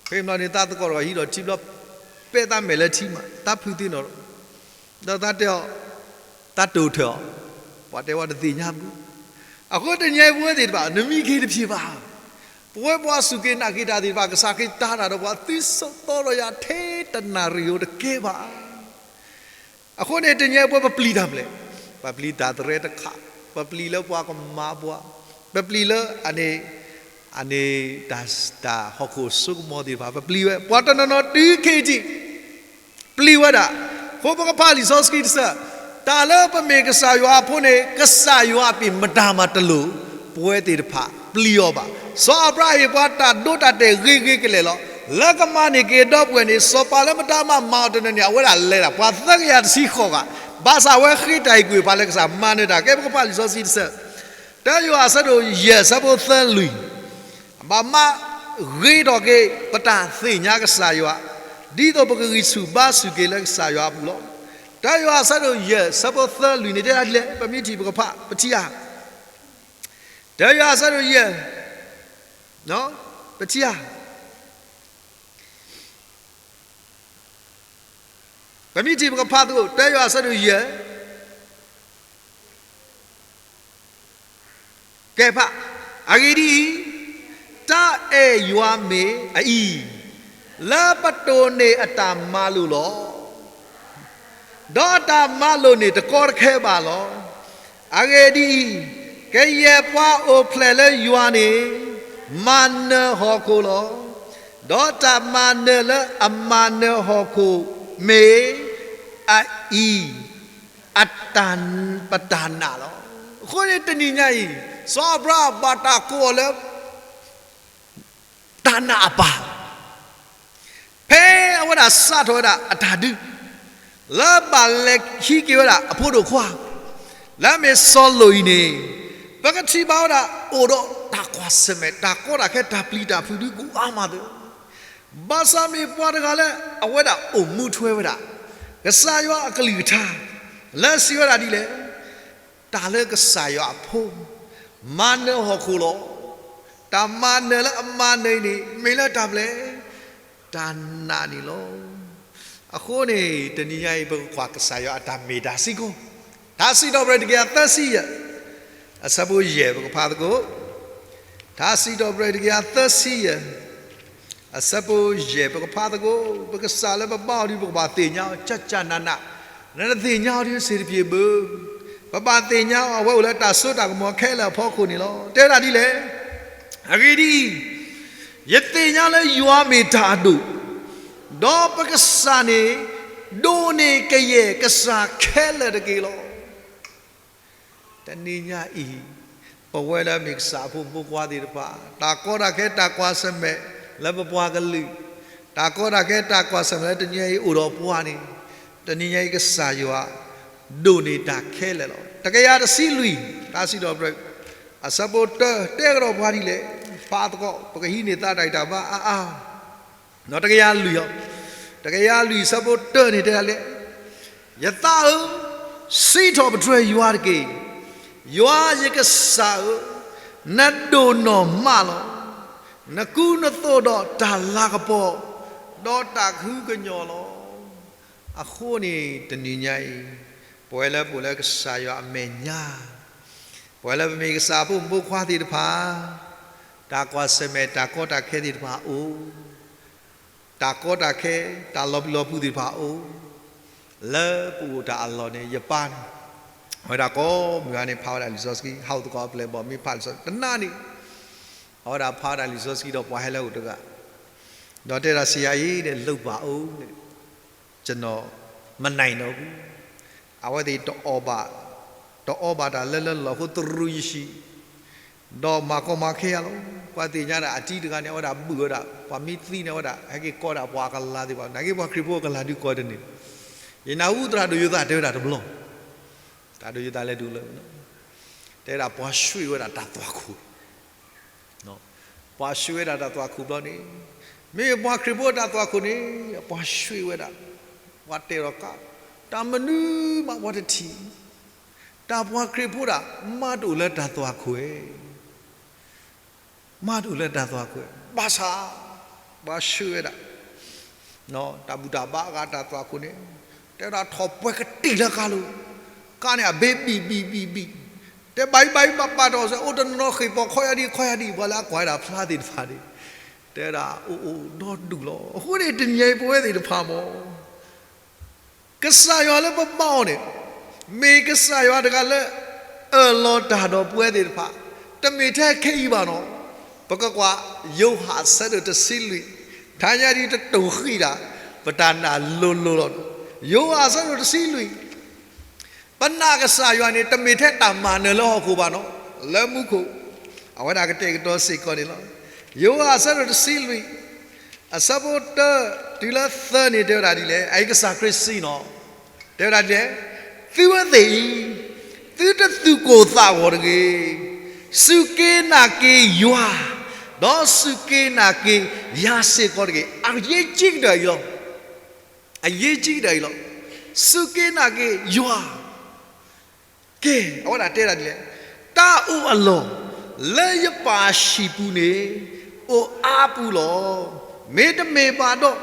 ဖဲမနီၤန့ၣ် သးသကိးတဂၤဟံးဒီးထံဘျီ, ပဲသးမဲာ်လၢထံမး သးဖုးသ့ၣ်နီၣ်, ဒီးသးတဲအီၤ, သးတိၢ်ထၢၣ်အီၤ, ပှၤတဲဝဲတသ့ၣ်ညါဘၣ်. အဃိတနံၤအံၤပဝဲသ့ၣ်တဖၣ် နမံခ့တဖျ့ဘၣ်. ပဝဲပှၤစူၢ်က့ၤနာ်က့ၤတၢ်သ့ၣ်တဖၣ် ကစၢ်ခရံာ်တၢ်နၢ်ဒီးပှၤ သုဆၢသီဒီးယၤထဲတနၣ်ရံၣ်ဧိၤတကဲဘၣ်. အဃိန့ၣ် တနံၤအံၤပဝဲပပျံၤတၢ်မနုၤလဲၣ်, ပပျံၤတၢ်သရဲတခါ, ပပျံၤလၢပှၤကမၤပှၤ, ပပျံၤလၢ အန့ၣ် တၢ်ဟီၣ်ခိၣ်စိကမီၤသ့ၣ်တဖၣ် ပပျံၤဝဲ, ပှၤတနီၤနီၤတုၤခ့ထံး ပျံၤဝဲဒၣ်. အဃိပကဖးလံာ်စီဆှံတဆၢ, တၢ်လၢပမ့ၢ်ကစၢ်ယွၤအဖိန့ၣ် ကစၢ်ယွၤအပ့ၤမတၤမၤတလိၣ် ပဝဲသ့ၣ်တဖၣ် ပျံၤအီၤဘၣ်. စီၤအၤဘြၤဟၣ်ဟ့ၣ်ပှၤတၢ်ဒိတၢ်တဲာ်ဂ့ၤဂ့ၤကလဲာ်လီၤ. လၢကမၤန့ၢ်က့ၤဒီပုၢ်ဝဲၢ်န့ၣ် စီၤပၤလၢမတၤမၤမၤအီၤတနီၤန့ၣ် အဝဲဒၣ်လဲၤဒၣ် ပှၤသၢကယၤတဆံဃိးဂၤ, ဘၣ်ဆၣ်အဝဲဃ့တၢ်အံၤကွံာ်ဖးလၢကစၢ်မၤနၢၤတၢ်. ကဲပကဖးလံာ်စီဆှံတဆၢ, တၢယိၤဟၣ်အဆၢဒိၣ်ယဲၢ်အဆၢဖိသၢလွံၢ် ဘၣ်မၤဂ့ၤထီၣ်က့ၤ ပတၢ်သ့ၣ်ညါကစၢ်ယွၤ, ဒ်သိးပကဂံၢ်ဆူၣ်ဘါဆူၣ်က့ၤလၢကစၢ်ယွၤအပူၤလီၤ. တၢယိၤဟၣ်အဆၢဒိၣ်ယဲၢ်အဆၢဖိသၢလွံၢ်န့ၣ် တဲဒ်လဲၣ်, ပမ့ၢ်ထံၣ်ပကဖး ပထံၣ်ဧါ. တၢယိၤဟၣ်အဆၢဒိၣ်ယဲၢ်, ပထံၣ်ဧါ. ပမ့ၢ်ထံၣ်ပကဖးသကိး တၢယိၤဟၣ်အဆၢဒိၣ်ယဲၢ်, ကဲဖး, အဂ့ၢ်ဒ်အံၤ, တၢ်အဲၣ်ယွၤမ့ၢ်အအံၤ, လၢပတိၢ်န့ၢ်အတၢ်မၤလိာ်လီၤ. ဒီးအတၢ်မၤလိာ်န့ၣ်တကီတခဲဘၣ်လီၤ. အဂ့ၢ်ဒ်အံၤ, ကယဲၢ်ပှၤအိၣ်ဖျဲၣ်လၢယွၤန့ၣ် မၤနၢၤဟီၣ်ခိၣ်လီၤ. ဒီးတၢ်မၤနၢၤလၢအမၤနၢၤဟီၣ်ခိၣ်မ့ၢ်အအံၤ, အတၢ်, ပတၢ်နာ်လီၤ. အဃိန့ၣ်တနံၤညါအံၤ စီၤအၤဘြၤဟၣ်ဘၣ်တၢ်ကိးအီၤလၢ တၢ်နာ်အပၢ်, ဖဲအဝဲဒၣ်စးထီၣ်ဝဲဒၣ်အတၢ်ဒုး လၢဘၣ်လဲၤဟံးက့ၤဝဲဒၣ်အဖိဒိၣ်ခွါ လၢအမ့ၢ်စီၤလိာ်အံၤန့ၣ် ပကထံၣ်ဘၣ်ဝဲဒၣ် အိၣ်ဒီးတၢ်ကွၢ်ဆၢၣ်မဲာ် တၢ်ကီတၢ်ခဲ တၢ်ပျံၤတၢ်ဖုးဒုးကူအါမးသ့ ဘၣ်ဆၣ်မ့ၢ်ပှၤတဂၤလၢအဝဲဒၣ်အိၣ်မူထွဲဝဲဒၣ် ကစၢ်ယွၤအကလုၢ်ကထါ လၢစံးဝဲဒၣ်ဒ်လဲၣ်, တၢ်လၢကစၢ်ယွၤအဖိ မၤနၢၤဟီၣ်ခိၣ်လီၤ. တၢ်မၤနၢၤလၢအမၤနၢၤအံၤန့ၣ် မ့ၢ်လၢတၢ်ဘျဲၣ် တၢ်နာ်န့ၣ်လီၤ. အဃိန့ၣ် တနံၤညါအံၤ ပကကွၢ်ကစၢ်ယွၤအတၢ်မ့ၢ်တၢ်စ့ၢ်ကီး ထါစံးထီၣ်ပတြၢၤတကယၤသၢဆံယဲၢ် အဆၢဖိယဲၢ် ပကဖးသကိး ထါစံးထီၣ်ပတြၢၤတကယၤသၢဆံယဲၢ် အဆၢဖိယဲၢ် ပကဖးသကိး ပကစၢ်လၢပဘါအီၤဒုး ပကဘၣ်သ့ၣ်ညါအီၤ ကၠၢ်ကၠၢ်နးနး နတသ့ၣ်ညါအီၤဒုး စ့တပျ့ၤဘၣ် ပဘၣ်သ့ၣ်ညါအီၤ အဝဲအိၣ်လၢတၢ်စိတၢ်ကမီၤခဲလၢာ်အဖီခိၣ်န့ၣ်လီၤ. တဲဝဲဒၣ်ဒ်လဲၣ်, အဂ့ၢ်ဒ်အံၤ, ယသ့ၣ်ညါလၢယွၤမ့ၢ်တၢ်အဒိၣ်, ဒီးပကစၢ်န့ၣ် ဒိၣ်န့ၢ်ကယဲၢ်ကစၢ်ခဲလၢာ်တက့ၢ်လီၤ. တနံၤညါအံၤ, ပဝဲလၢမ့ၢ်ကစၢ်အဖိမုၣ်ဖိခွါသ့ၣ်တဖၣ်, တၢ်ကီတၢ်ခဲတၢ်ကွၢ်ဆၢၣ်မဲာ်လၢပပှၤကလုာ်, တၢ်ကီတၢ်ခဲတၢ်ကွၢ်ဆၢၣ်မဲာ်လၢတနံၤညါအံၤအိၣ်ဒီးပှၤန့ၣ်, တနံၤညါအံၤကစၢ်ယွၤ ဒိၣ်န့ၢ်တၢ်ခဲလၢာ်လီၤ. တကယၤတဆံလွံၢ်, တၢ်စံးထီၣ်ပတြၢၤ, အဆၢဖိတၢ တဲကဒီးပှၤဒ်လဲၣ်, ဖးသကိး ပကဟံးန့ၢ်သးတၢ်ဂံၢ်တၢ်ဘါအါအါ တကယၤလွံၢ်အီၤ, တကယၤလွံၢ်ဆၢဖိတၢန့ၣ်တဲဒ်လဲၣ်, ယသးဧၢ, စံးထီၣ်ပတြၢၤယွၤတက့ၢ်. ယွၤယကစၢ်ဧၢ, နဒိၣ်နီၢ်မးလီၤ. နကူနသိးဒီးတၢ်လၤကပီၤ, ဒီးတၢ်ကဟုကညီၢ်လီၤ. အဃိန့ၣ်တနံၤညါအံၤ, ပဝဲလၢပအိၣ်လၢကစၢ်ယွၤအမဲာ်ညါ, ပဝဲလၢပမ့ၢ်ကစၢ်အဖိမုၣ်ဖိခွါသ့ၣ်တဖၣ်, တၢ်ကွၢ်ဆၢၣ်မဲာ်တၢ်ကီတၢ်ခဲသ့ၣ်တဖၣ်အိၣ်, တၢ်ကီတၢ်ခဲ, တၢ်လီၤပျံၤလီၤဖုးသ့ၣ်တဖၣ်အိၣ်, လၢပအိၣ်တၢ်အလီၢ်န့ၣ် ယပၢ်န့ၣ်, အဝဲဒၣ်ကိးမုၢ်ဂၤန့ၣ် ဖးဝဲဒၣ်လံာ်စီဆှံ, ဟးအိၣ်သကိးအပျဲၢ်အဘီၣ် မ့ၢ်ဖးလံာ်စီဆှံ တနၤန့ၣ် အဝဲဒၣ်ဖးဝဲဒၣ်လံာ်စီဆှံဒီးပှၤဟဲလၢအအိၣ်တဂၤ, ဒီးတဲဒၣ် ဆရာကြီး ဒီး လုပ်ပါဦး, ကျွန်တော် မနိုင်တော့ဘူး. အဝဲသ့ၣ်တအီၣ်ဘၣ်, တအီဘၣ်တၢ်လၢလၢလီၢ်အဃိ တရူးယဆံး, ဒီးမၤကီမၤခဲအလီၤ. ပှၤသ့ၣ်ညါဒၣ်အတံၤတဂၤန့ၣ် အဝဲဒၣ်ဘုၣ်ဝဲဒၣ် ပှၤမ့ၢ်သံန့ၣ် အဝဲဒၣ် ဟဲက့ၤကိးဒၣ်ပှၤအကလၤသ့ၣ်တဖၣ်, နာ်က့ပှၤခရံာ်ဖိအကလၤဒုးကိးတန့ၢ်ဘၣ်. ယနၢ်ဟူသရၣ်ဒိၣ်ယိၤသးတဲဝဲဒၣ်တဘျီ, သရၣ်ဒိၣ်ယိၤသးလဲၤတုၤလၢ တဲဒၣ်ပှၤဆှံဝဲဒၣ်တၢ်သွၣ်ခိၣ်, ပှၤဆှံဝဲဒၣ်တၢ်သွၣ်ခိၣ်ဘျီန့ၣ်, မ့ၢ်ပှၤခရံာ်ဖိတၢ်သွၣ်ခိၣ်န့ၣ် ပှၤဆှံဝဲဒၣ်, ပှၤတဲဒီးကါ, တၢ်မနုၤမးပှၤတထံၣ်, တၢ်ပှၤခရံာ်ဖိဒၣ် မၤတအိၣ်လၢတၢ်သွၣ်ခိၣ်ဧါ မၤတအိၣ်လၢတၢ်သွၣ်ခိၣ်, ဘၣ်ဆၣ် ပှၤဆှံဝဲဒၣ် တၢ်ဘူၣ်တၢ်ဘါအဂၤတၢ်သွၣ်ခိၣ်န့ၣ်, တဲဝဲဒၣ်ထီၣ်ပှဲၤကတံၢ်လၢကါလိၤ, ကါန့ၣ်အဘ့ဘံၣ်ဘံၣ်ဘံၣ်ဘံၣ်, တဲဘၣ်အံၤဘၣ်အံၤဘၣ်ပာ်ထီၣ်စဲ အိၣ်တနီၤနီၤဃ့ၢ်ပီၤခီယၤဒံး ခီယၤဒံး ပှၤလၢအကွၢ်ဝဲဒၣ်ဖျါသ့ၣ်တဖၣ်န့ၣ်, တဲဝဲဒၣ်အိၣ်အိၣ်ဒီဒူၣ်လီၤ. အဃိန့ၣ် တနံၤအံၤပဝဲသ့ၣ်တဖၣ်မ့ၢ် ကစၢ်ယွၤလၢပဘါအီၤန့ၣ်, မ့ၢ်ကစၢ်ယွၤတဂၤလၢ အၢၣ်လီၤတၢ်ဒီးပဝဲသ့ၣ်တဖၣ်, တမ့ၢ်ထဲခဲအံၤဘၣ်နီၤ, ပကကွၢ် ယိၤဟၣ်အဆၢဒိၣ်တဆံလွံၢ်, တနံၤအံၤတတိၢ်ဃံးဒၣ် ပတၢ်နာ်လိၤလိၤလီၤ. ယိၤဟၣ်အဆၢဒိၣ်တဆံလွံၢ် ပနာ်ကစၢ်ယွၤန့ၣ် တမ့ၢ်ထဲတၢ်မၤနၢၤလၢဟီၣ်ခိၣ်ဘၣ်နီၤ, လၢမူခိၣ်, အဝဲဒၣ်ကတဲာ်ကတီၤစ့ၢ်ကီးန့ၣ်လီၤ. ယိၤဟၣ်အဆၢဒိၣ်တဆံလွံၢ်, အဆၢဖိတၢတုၤလၢသၢန့ၣ် တဲဝဲဒၣ်ဒ်လဲၣ်, အအံၤကစၢ်ခရံာ်စံးနီၤ, တဲဝဲဒၣ်ဒ်လဲၣ်, သုဝဲသ့ၣ်အံၤ, သုတသူၣ်ကိၢ်သးဂီၤတဂ့ၤ, စူၢ်က့ၤနာ်က့ၤယွၤ, ဒီးစူၢ်က့ၤနာ်က့ၤယၤစ့ၢ်ကီးတဂ့ၤ. အရေးကြီးကတၢၢ်အံၤလီၤ. အရေးကြီးကတၢၢ်အံၤလီၤ. စူၢ်က့ၤနာ်က့ၤယွၤ, ကဲ, အဝဲဒၣ်တဲဒၣ်ဒ်လဲၣ်, တၢ်အိၣ်အလီၢ် လၢယပၢ်ဟံၣ်ပူၤန့ၣ် အိၣ်အါပူၤလီၤ. မ့တမ့ၢ်ဘၣ်ဒီး,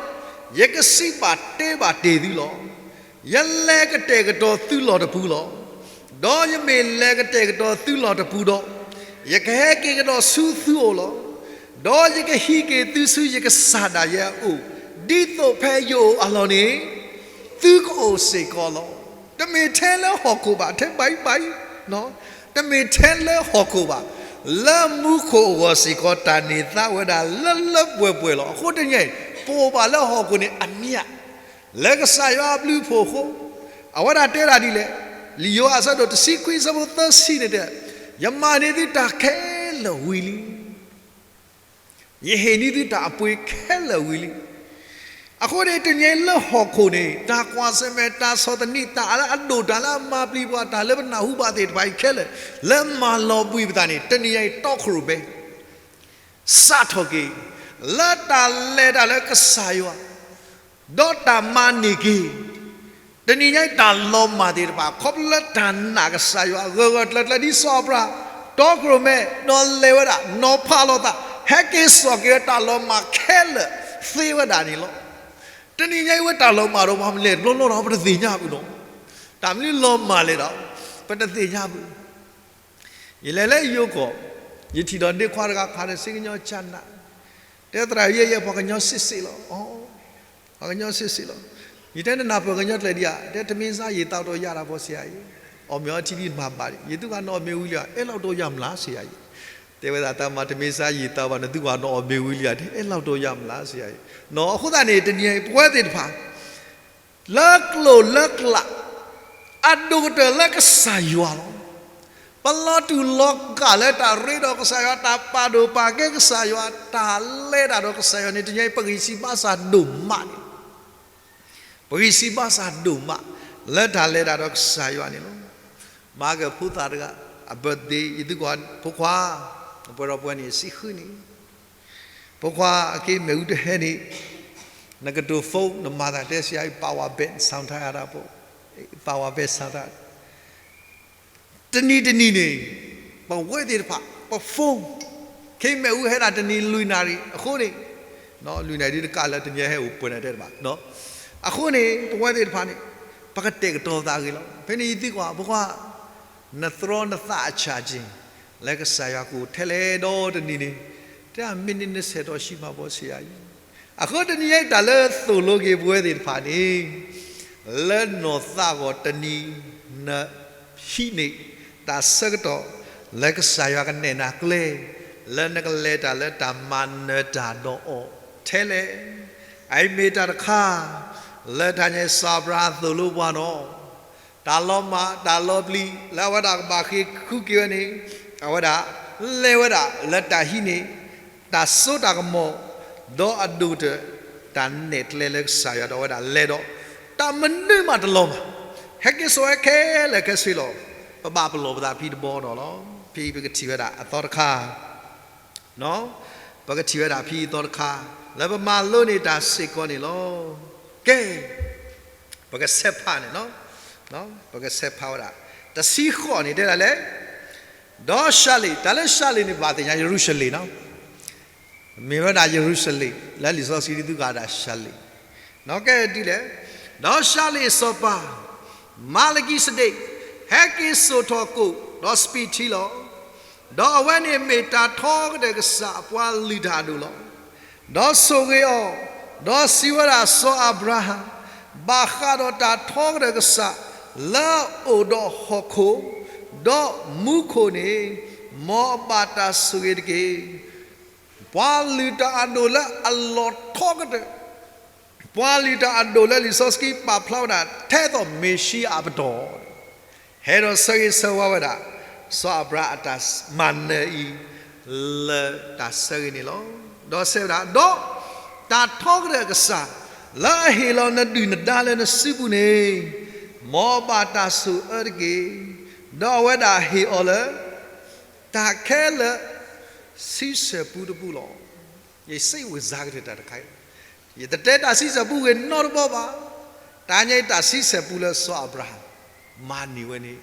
ယကစံးဘၣ်တဲဘၣ်တ့ၢ်သုလီၤ. ယလဲၤကတဲာ်ကတီၤသုလီၢ်တပူၤလီၤ. ဒီးယမ့ၢ်လဲၤကတဲာ်ကတီၤသုလီၢ်တပူၤဒီး, ယကဟဲက့ၤကဒီးဆူသုအိၣ်လီၤ. ဒီးယကဟံးက့ၤသုဆူယကစၢ်ဒၣ်ယဲအအိၣ်, ဒ်သိးဖဲယအိၣ်အလီၢ်န့ၣ် သုကအိၣ်စ့ၢ်ကီးလီၤ. တမ့ၢ်ထဲလၢဟီၣ်ခိၣ်ဘၣ်, ထဲဘၣ်အံၤဘၣ်အံၤ, တမ့ၢ်ထဲလၢဟီၣ်ခိၣ်ဘၣ်, လၢမူခိၣ်အဂီၢ်စ့ၢ်ကီး တၢ်န့ၢ်သါဝဲဒၣ်လၢလၢပှဲၤပှဲၤလီၤ. အဃိတနံၤအံၤ ပအိၣ်ဘၣ်လၢဟီၣ်ခိၣ်န့ၣ်အမျၢ်, လၢကစၢ်ယွၤအဘျုးအဖှိၣ်အဃိ, အဝဲဒၣ်တဲဒၣ်ဒ်လဲၣ်, လံာ်ယိၤဟၣ်အဆၢဒိၣ်တဆံခွံအဆၢဖိသၢဆံန့ၣ်တဲ, ယမၤန့ၢ်သုတၢ်ခဲလၢာ်ဝံၤလံ ယဟ့ၣ်န့ၢ်သုတၢ်အပှ့ၤခဲလၢာ်ဝံၤလံ. အဃိန့ၣ် တနံၤအံၤလၢဟီၣ်ခိၣ်န့ၣ် တၢ်ကွၢ်ဆၢၣ်မဲာ် တၢ်ဆီၣ်သနံး တၢ်လၢအဒိၣ် တၢ်လၢအမၤပျံၤပှၤ တၢ်လၢပနၢ်ဟူဘၣ်သ့ၣ်တဖၣ်အံၤခဲလၢာ် လၢမၤလီၤဘှံးပသးန့ၣ် တနံၤအံၤတီခိၣ်ရိၣ်မဲ စးထီၣ်က့ၤ လၢတၢ်လဲၤတၢ်လၢကစၢ်ယွၤ ဒီးတၢ်မၤန့ၢ်က့ၤ တနံၤညါအံၤတၢ်လီၤမၢ်သ့ၣ်တဖၣ် ခီဖျိလၢတၢ်နာ်ကစၢ်ယွၤ ဂၢၢ်ဂၢၢ်ကျၢၤကျၢၤဒ်စီၤအၤဘြၤဟၣ် တီခိၣ်ရိၣ်မဲ ဒီးလဲၤဝဲဒၣ် နီၤဖးလိာ်သး ဟဲက့ၤစိာ်က့ၤဝဲတၢ်လီၤမၢ်ခဲလၢာ်သ့ဝဲဒၣ်န့ၣ်လီၤ. တနံၤညါအံၤဝဲတၢ်လီၤမၢ်ဒီးပှၤမနုၤလဲၣ်တဘျီဘျီဒီး ပတသ့ၣ်ညါဘၣ်နီၤ. တၢ်မနုၤလီၤမၢ်လဲၣ်ဒီး ပတသ့ၣ်ညါဘၣ်. ယလဲၤလၢယိၤကီၢ် ယထံၣ်ဒီးဒ့ခွါတဂၤခးဒီးစ့ကညီကၠးနး တဲသရၣ် ယဲယဲပှၤကညီစ့ၢ်စ့ၢ်လီၤ. ပှၤကညီစ့ၢ်စ့ၢ်လီၤ. ယတဲနနၢ်ပၢၢ်ကညီကျဲဒံးဧါ, တဲ ထမင်းစားရေသောက်တော့ရတာပေါ့ဆရာကြီး, အီၣ်မ့ၤအီထံဒံးမၤဘၣ်ဒံး, ယသုကနီၣ်အီၣ်မ့ၤဝံၤလံဧါ, အဲလောက်တော့ရမလားဆရာကြီး. တဲဝဲဒၣ်တၢ်မၤ ထမင်းစားရေသောက်ပါ နသုကနီၣ်အီၣ်မ့ၤဝံၤလံဧါ, အဲလောက်တော့ရမလားဆရာကြီး. နီၢ် အဃိသတးန့ၣ် တနံၤအံၤပဝဲသ့ၣ်တဖၣ် လၢကျိာ်လၢကျး အဒိၣ်ကတၢၢ်လၢကစၢ်ယွၤလီၤ. ပလီၤတူာ်လီၤကာ်လၢတၢ်ရ့ဒီးကစၢ်ယွၤ တၢ်ပာ်ဒိၣ်ပာ်ကဲကစၢ်ယွၤ တၢ်လဲၤတၢ်ဒီးကစၢ်ယွၤန့ၣ် တနံၤအံၤ ပဂံၢ်စၢ်ဘါစၢ်ဒိၣ်မးန့ၣ်, ပဂံၢ်စၢ်ဘါစၢ်ဒိၣ်မး လၢတၢ်လဲၤတၢ်ဒီးကစၢ်ယွၤန့ၣ်လီၤ. မၤက့ၤဖိသၣ်တဂၤ အ birthday ယသုကွၢ်ဖိခွါ အပှဲၤဒီးပှဲၤန့ၣ် ဆံဃုနံၣ် ဖိခွါအက့မ့ၣ်အူတဟဲန့ၣ် နကတိၤ phone နမၤသးတဲဆံးအံၤ power bank ဆၣ်ထါအတၢ်ဖိ power bank ဆၣ်ထါ တနံၤတနံၤန့ၣ် ပဝဲသ့ၣ်တဖၣ် ပ phone ခဲမ့ၣ်အူဟဲဒၣ်တနံၤလွံၢ်နၣ်ရံၣ် အဃိန့ၣ် လွံၢ်နၣ်ရံၣ်တကးလၢတနံၤဟဲအိၣ်ပှဲၤနၣ်တဲတဘၣ် အဃိန့ၣ် ပဝဲသ့ၣ်တဖၣ်န့ၣ် ပကတဲာ်ကတီၤသးဂ့ၤလီၤ. ဖဲန့ၣ်ယသံကွၢ် ဖိခွါ နတြီနသးအဆၣ်က့ၤ လၢကစၢ်ယွၤကအိၣ်ထဲလဲၣ်ဒီးတနံၤန့ၣ် တဲ မ့ၢ်န့ၣ်နဆဲးထီၣ်ဆံးမးဘီဆံးယၤအံၤ, အဃိတနံၤအံၤတၢ်လၢသိၣ်လိက့ၤပဝဲသ့ၣ်တဖၣ်န့ၣ် လၢနီၢ်သးဂီၤတနံၤ နဟံးန့ၢ်တၢ်ဆၢကတီၢ် လၢကစၢ်ယွၤကနဲၣ်နၤကျဲ လၢနကလဲၤတၢ်လၢတၢ်မၤနၢၤတၢ်ဒီးအီၤထဲလဲၣ်. အအံၤမ့ၢ်တၢ်တခါ လၢတၢ်ညါစီၤအၤဘြၤဟၣ်သိၣ်လိပှၤနီၤ, တၢ်လီၤမၢ်တၢ်လီၤပျံၤ လၢအဝဲဒၣ်ကဘၣ်ဃ့ၢ်ဃုက့ၤဝဲန့ၣ်, အဝဲဒၣ်လဲၤဝဲဒၣ်လၢတၢ်ဟံးန့ၢ် တၢ်စိတၢ်ကမီၤ, ဒီးအဒိၣ်ကတၢၢ် တၢ်နဲၣ်ကျဲလၢကစၢ်ယွၤဒီးအဝဲဒၣ်လဲၤဒီး တၢ်မနုၤမးတလီၤဘၣ်. ဟဲက့ၤစိာ်ဝဲခဲလၢာ်ခဲဆ့လီၤ. ပဘၣ်ပလီၢ်ပသးဖံတဘီနီၤလီၤ. ဖံပကထံၣ်ဝဲဒၣ်အသီတခါ ပကထံၣ်ဝဲဒၣ်ဖံအသီတခါ လၢပမၤလိန့ၢ်တၢ်စ့ၢ်ကီးန့ၣ်လီၤ. ကဲ, ပကဆဲးဖးန့ၣ်, ပကဆဲးဖးဝဲဒၣ် တဆံဃိးန့ၣ် တဲဒၣ်လဲၣ်, ဒီးၡၤလ့ၣ်, တၢ်လၢၡၤလ့ၣ်န့ၣ် ပဘၣ်သ့ၣ်ညါယရူၤၡလ့ၣ်နီၤ. မ့ၢ်ဝဲဒၣ်ယရူၤၡလ့ၣ် လၢလံာ်စီဆှံဒုးဂၤဒၣ်ၡၤလ့ၣ်, ကဲဒ်လဲၣ်, ဒီးၡၤလ့ၣ်စီၤပၤ မၤလကံစဒ့း ဟဲက့ၤစိာ်ထီၣ်ကိၣ်ဒီးစပံးထံလီၤ. ဒီးအဝဲန့ၣ်မ့ၢ်တၢ်ထီကတၢၢ်ကစၢ်အပှၤလုၢ်တၢ်အဒိၣ်လီၤ. ဒီးဆိၣ်ဂ့ၤအီၤ, ဒီးစံးဝဲဒၣ်စီၤအၤဘြၤဟၣ်, ဘၣ်ဃးဒီးတၢ်ထီကတၢၢ်ကစၢ် လၢအအိၣ်ဒီးဟီၣ်ခိၣ် ဒီးမူခိၣ်န့ၣ်, မ်အဘၣ်တၢ်ဆိၣ်ဂ့ၤတက့ၢ်. ပှၤလုၢ်တၢ်အဒိၣ်လၢအလီၢ်ထီကတၢၢ်, ပှၤလုၢ်တၢ်အဒိၣ်လၢလံာ်စီဆှံပာ်ဖျါဝဲဒၣ် ထဲသိးမ့ၣ်ၡံအၤအပတီၢ်, ဟဲဒီးဆၢဂ့ၤဆၢဝါဝဲဒၣ် စီၤအၤဘြၤဟၣ်အတၢ်မၤနၢၤအံၤ လၢတၢ်ဆၢဂ့ၤန့ၣ်လီၤ. ဒီးစံးဝဲဒၣ်, ဒီးတၢ်ထီကတၢၢ်ကစၢ် လၢအဟ့ၣ်လီၤနဒုၣ်နဒါလၢနစုပူၤန့ၣ်, မ်အဘၣ်တၢ်ဆိၣ်အၢတက့ၢ်. ဒီးအဝဲဒၣ်ဟ့ၣ်အီၤလၢ တၢ်ခဲလၢာ်ဆံဆဲၣ်ပူတပူလီၤ. ယစံးဝဲစါကတၢၢ်တၢ်တခါအံၤ, ယတတဲတၢ်ဆံဆဲၣ်ပူဂ့ၤနီတဘျီဘၣ်. တၢ်ညါအံၤတၢ်ဆံဆဲၣ်ပူလၢစီၤအၤဘြၤဟၣ် မၤန့ၢ်ဝဲန့ၣ်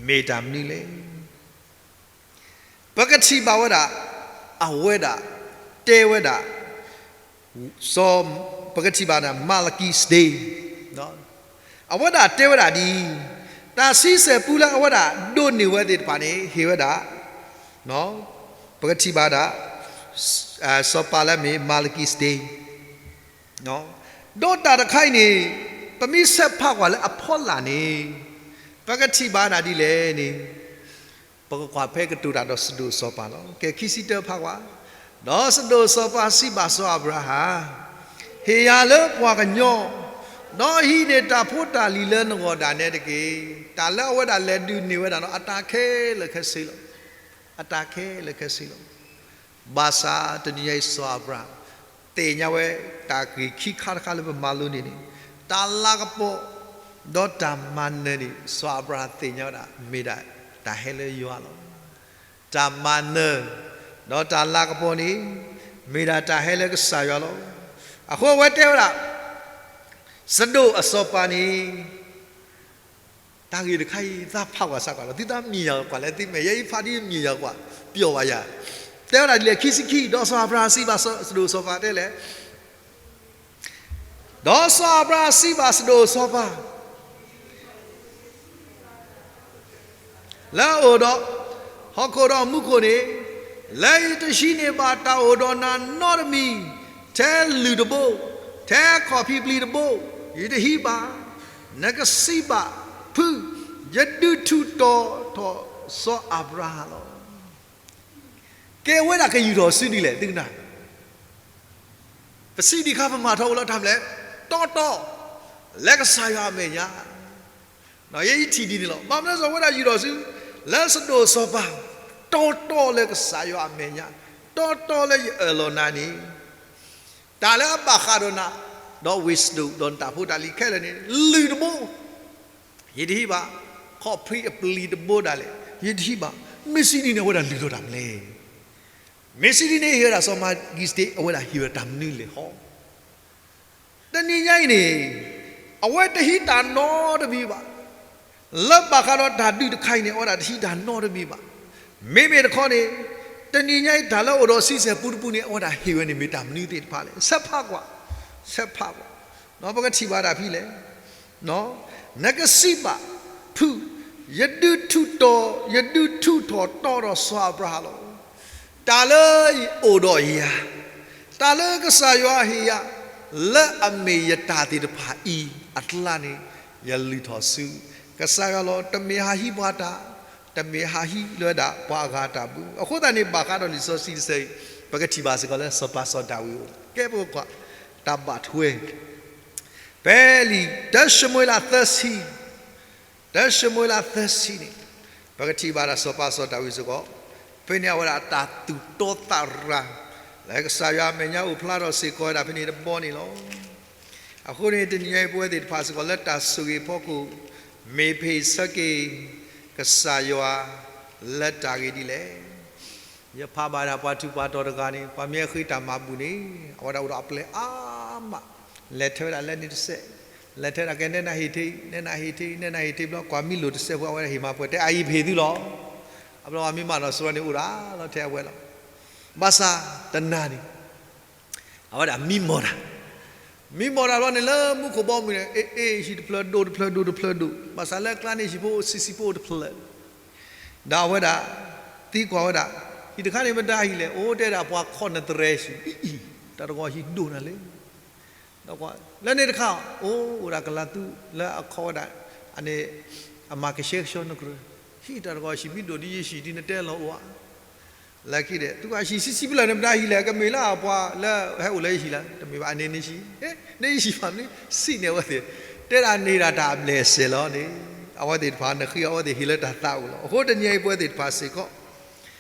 မ့ၢ်တၢ်မနုၤလဲၣ်. ပကထံၣ်ဘၣ်ဝဲဒၣ် အဝဲဒၣ်တဲဝဲဒၣ် စီၤ, ပကထံၣ်ဘၣ်န့ၣ် မၤလကံစဒ့း, အဝဲဒၣ်တဲဝဲဒၣ်ဒ်အံၤ, တၢ်ဆံဆဲၣ်ပူလၢအဝဲဒၣ်ဒိးန့ၢ်ဝဲသ့ၣ်တဖၣ်န့ၣ် ဟ့ၣ်ဝဲဒၣ်, ပကထံၣ်ဘၣ်ဒၣ် စီၤပၤလၢအမ့ၢ်မၤလကံစဒ့း, ဒီးတၢ်တခါအံၤန့ၣ် ပမ့ၢ်ဆဲးဖးကွၢ်လၢအဖီလာ်န့ၣ် ပကထံၣ်ဘၣ်ဒၣ်ဒ်လဲၣ်န့ၣ် ပကကွၢ်ဖဲကတိၤတၢ်ဒီးစဒိၣ်စီၤပၤလီၤ. ကဲ ခံဆံတၢဖးကွၢ်, ဒီးစဒိၣ်စီၤပၤစံးဘၣ်စီၤအၤဘြၤဟၣ်, ဟ့ၣ်ယၤလၢပှၤကညီ, ဒီးဟံးန့ၢ်တၢ်ဖိတၢ်လံၤလၢနဂီၢ်ဒၣ်နဲတက့ၢ်. တၢ်လၢအဝဲဒၣ်လဲၤဒုးန့ၢ်ဝဲဒၣ်ဒီး အတၢ်ခဲလၢာ်ခဲဆ့လီၤ. အတၢ်ခဲလၢာ်ခဲဆ့လီၤ. ဘၣ်ဆၣ်တနံၤညါအံၤစီၤအၤဘြၤဟၣ် သ့ၣ်ညါဝဲ တၢ်ဂ့ၢ်ခံခါတခါလၢပမၤလိန့ၢ်န့ၣ်, တၢ်လၤကပီၤ ဒီးတၢ်မၤနၢၤန့ၣ် စီၤအၤဘြၤဟၣ်သ့ၣ်ညါဝဲဒၣ် မ့ၢ်ဒၣ်တၢ်ဟဲလၢယွၤလီၤ. တၢ်မၤနၢၤ ဒီးတၢ်လၤကပီၤန့ၣ် မ့ၢ်ဒၣ်တၢ်ဟဲလၢကစၢ်ယွၤလီၤ. အဃိအဝဲတဲဝဲဒၣ် စဒိၣ်အစီၤပၤန့ၣ် တၢ်ဂ့ၢ်တခါအံၤ သးဖးကွၢ်စးကွၢ်လီၤ. သုသးမံယၤကွၢ်လၢသုမဲာ် ယဲအံၤဖးဒ်မံယၤကွၢ် ပျီၢ်ဘၣ်ယၤ, တဲဝဲဒၣ်ဒ်လဲၣ် ခံဆံခံ, ဒီးစီၤအၤဘြၤဟၣ်စံးဘၣ်စဒိၣ်စီၤပၤတဲလဲၣ်, ဒီးစီၤအၤဘြၤဟၣ်စံးဘၣ်စဒိၣ်စီၤပၤ လၢအအိၣ်ဒီး ဟီၣ်ခိၣ်ဒီးမူခိၣ်န့ၣ်, လၢယတဟံးန့ၢ်ဘၣ်တၢ်အိၣ်ဒီးနၤနီတမံၤ, ထဲလုၢ်တဘိ, ထဲခီၣ်ဖံးပျံၤတဘိ, ယတဟံးဘၣ်. နကစံးဘၣ်ဖု, ယဒုးထူးတီၤထီၣ်စီၤအၤဘြၤဟၣ်လီၤ. ကဲဝဲဒၣ်ကယူၢ်ထီၣ်စုဒ်လဲၣ် သုကနၣ် ပစံးဒံးခါ ပမၤထီၣ်အိၣ်လၢတၢ်မလဲၣ်, တီတီ လၢကစၢ်ယွၤအမဲာ်ညါ, ယအံၤထံၣ်ဒ်န့ၣ်လီၤ. ဘၣ်မနုၤစီၤဝဲဒၣ်ယူၢ်ထီၣ်စု လၢစဒိၣ်စီၤပၤ, တီတီလၢကစၢ်ယွၤအမဲာ်ညါ, တီတီလၢယအၢၣ်လီၤနၤန့ၣ်, တၢ်လၢအဘၣ်ဃးဒီးနၤ, ဒီးဝ့ၢ်စဒိၣ် ဒီးနတၢ်ဖိတၢ်လံၤခဲလၢာ်န့ၣ်, လုၢ်တဘိ ယတဟံးဘၣ်, ခီၣ်ဖံးအပျံၤတဘိဒၣ်လဲာ် ယတဟံးဘၣ်. မ့ၢ်စံးဒ်န့ၣ် အဝဲဒၣ်လုၢ်ထီၣ်တၢ်မလဲၣ်. မ့ၢ်စံးဒ်န့ၣ် ဟ့ၣ်ဝဲဒၣ်စီၤမၤလကံစဒ့း အဝဲဒၣ်ဟ့ၣ်ဝဲဒၣ်တၢ်မနုၤလဲၣ်ဟီ. တနံၤညါအံၤန့ၣ် အဝဲတဟံးတၢ်နီတမံၤဘၣ်. လၢဘၣ်ဃးဒီးတၢ်ဒုးတခါအံၤန့ၣ် အဝဲဒၣ်တဟံးတၢ်နီတမံၤဘၣ်. မ့မ့ၢ်တခီန့ၣ် တနံၤညါအံၤတၢ်လၢအိၣ်ဒီးဆံဆဲၣ်ပူတပူန့ၣ် အဝဲဒၣ်ဟ့ၣ်ဝဲန့ၣ်မ့ၢ်တၢ်မနုၤသ့ၣ်တဖၣ်လဲၣ်. ဆဲးဖးကွၢ်, ဆဲးဖးကွၢ်, ပကထံၣ်ဘၣ်ဒၣ်ဖဲလဲၣ် နကစံးဘၣ်ဖု, ယဒုးထူးတီၤ, ယဒုးထူးထီၣ်တီၤဒီးစီၤအၤဘြၤဟၣ်လီၤ. တၢ်လၢအိၣ်ဒီးယၤ, တၢ်လၢကစၢ်ယွၤဟ့ၣ်ယၤ, လၢအမ့ၢ်ယတၢ်သ့ၣ်တဖၣ်အံၤအကျါန့ၣ် ယလုၢ်ထီၣ်ဆူကစၢ်ယွၤလီၤ. တမ့ၢ်ဟးဟံးပှၤတၢ်, တမ့ၢ်ဟးဟံးလၢဝဲဒၣ်ပှၤအဂၤအတၢ်ဘၣ်. အဃိသတးန့ၣ် ဘၣ်ဃးဒီးလံာ်စီဆှံတဆၢအံၤ ပကထံၣ်ဘၣ်စ့ၢ်ကီးလၢစီၤပၤစီၤဒၤဝံးအအိၣ် ကဲပကကွၢ်တၢ်ဘၣ်ထွဲ ဖဲလံာ်တၢၡမူၤအ့လးသၢဆံ, တၢၡမူၤအ့လးသၢဆံန့ၣ် ပကထံၣ်ဘၣ်ဒၣ်စီၤပၤစီၤဒၤဝံးစ့ၢ်ကီး, ဖဲန့ၣ်အဝဲဒၣ်တၢ်သူၣ်တီသးရၤ လၢကစၢ်ယွၤအမဲာ်ညါအိၣ်ဖျါထီၣ်စ့ၢ်ကီးဝဲဒၣ်ဖဲန့ၣ်တဘီန့ၣ်လီၤ. အဃိန့ၣ် တနံၤညါအံၤပဝဲသ့ၣ်တဖၣ်စ့ၢ်ကီးလၢတၢ်ဆိၣ်ဂ့ၤအဖီခိၣ် မ့ၢ်ဖ့ၣ်ဆၢက့ၤ ကစၢ်ယွၤလၢတၢ်ဂ့ၢ်ဒ်လဲၣ်. ယဖးဘၣ်ဒၣ်ပှၤထူးပှၤတီၤတဂၤန့ၣ် ပှၤမ့ၢ်အဃ့တၢ်မၤဘူၣ်န့ၣ် အဝဲဒၣ်အိၣ်ဒီးအပျဲၢ်အါမး, လဲၤထၢဝဲဒၣ်လၢန့ၣ်တစဲး, လဲၤထၢဝဲဒၣ်ကဲနဲနဟ့ၣ်ထံ, နဲနဟ့ၣ်ထံ, နဲနဟ့ၣ်ထံဘျီ ကွၢ်မံလိာ်တစဲးဖိ အဝဲဒၣ်ဟ့ၣ်မၤပှဲၤ တဲအအံၤပဟ့ၣ်သုလီၤ. အဘျီပှၤမ့ၢ်မၤနီၣ်စိန့ၣ်အိၣ်ဒၣ်လီၤထဲအဝဲလီၤ. ဘၣ်ဆၣ်တနၤန့ၣ် အဝဲဒၣ်မံမီၢ်တၢ်, မံမီၢ်တၢ်ဘျီန့ၣ်လၢမူခိၣ်ဘီမုၢ်န့ၣ် အ့ၣ်အ့ၣ် ဟံၣ်တဖျၢၣ်ဒိၣ်တဖျၢၣ်ဒိၣ်တဖျၢၣ်ဒိၣ်, ဘၣ်ဆၣ်လၢကျါန့ၣ် ဟံၣ်ဖိအိၣ်ဆံးဆံးဖိအိၣ်တဖျၢၣ်, ဒီးအဝဲဒၣ် သံကွၢ်ဝဲဒၣ် ဟံၣ်တခါန့ၣ်မတၤဟံၣ်လဲၣ်, အိၣ်တဲဒၣ်ပှၤခီၣ်နသရဲဟံၣ်, တၢ်တဂီၤဟံၣ်ဒိၣ်နၤလံ ဒီးကွၢ် လၢန့ၣ်တခါ အိၣ်အိၣ်ဒၣ်ကလၤသူလၢအခီၣ်ဝဲဒၣ် အန့ၣ် အမၤကဆှဲကဆှီနကရၢ, ဟံၣ်တၢ်တဂီၤဟံၣ်မံဒိၣ်ဒ်ယဟံၣ်ဒ်နတဲလီၤအိၣ်ဧါ. လၢခံဒီး သုကဟံၣ်ဆံးဆံးဖျၢၣ်န့ၣ်မတၤဟံၣ်လဲၣ်, ကမ့ၢ်လၢအပှၤလၢဟဲအိၣ်လၢယဟံၣ်လီၤ, တမ့ၢ်ဘၣ်န့ၣ်န့ၣ်ဟံၣ်, န့ၣ်ယဟံၣ်ဘၣ်မနုၤ စံးန့ၢ်အဝဲသ့ၣ်, တဲဒၣ်န့ၢ်ဒၣ်တၢ်အဘျဲၣ်အစဲးလီၤန့ၣ်, အဝဲသ့ၣ်တဖၣ်နဃ့အီၤ အဝဲသ့ၣ်ဟ့ၣ်လၢတၢ်သးအိၣ်လီၤ. အဃိတနံၤအံၤပဝဲသ့ၣ်တဖၣ်စ့ၢ်ကီး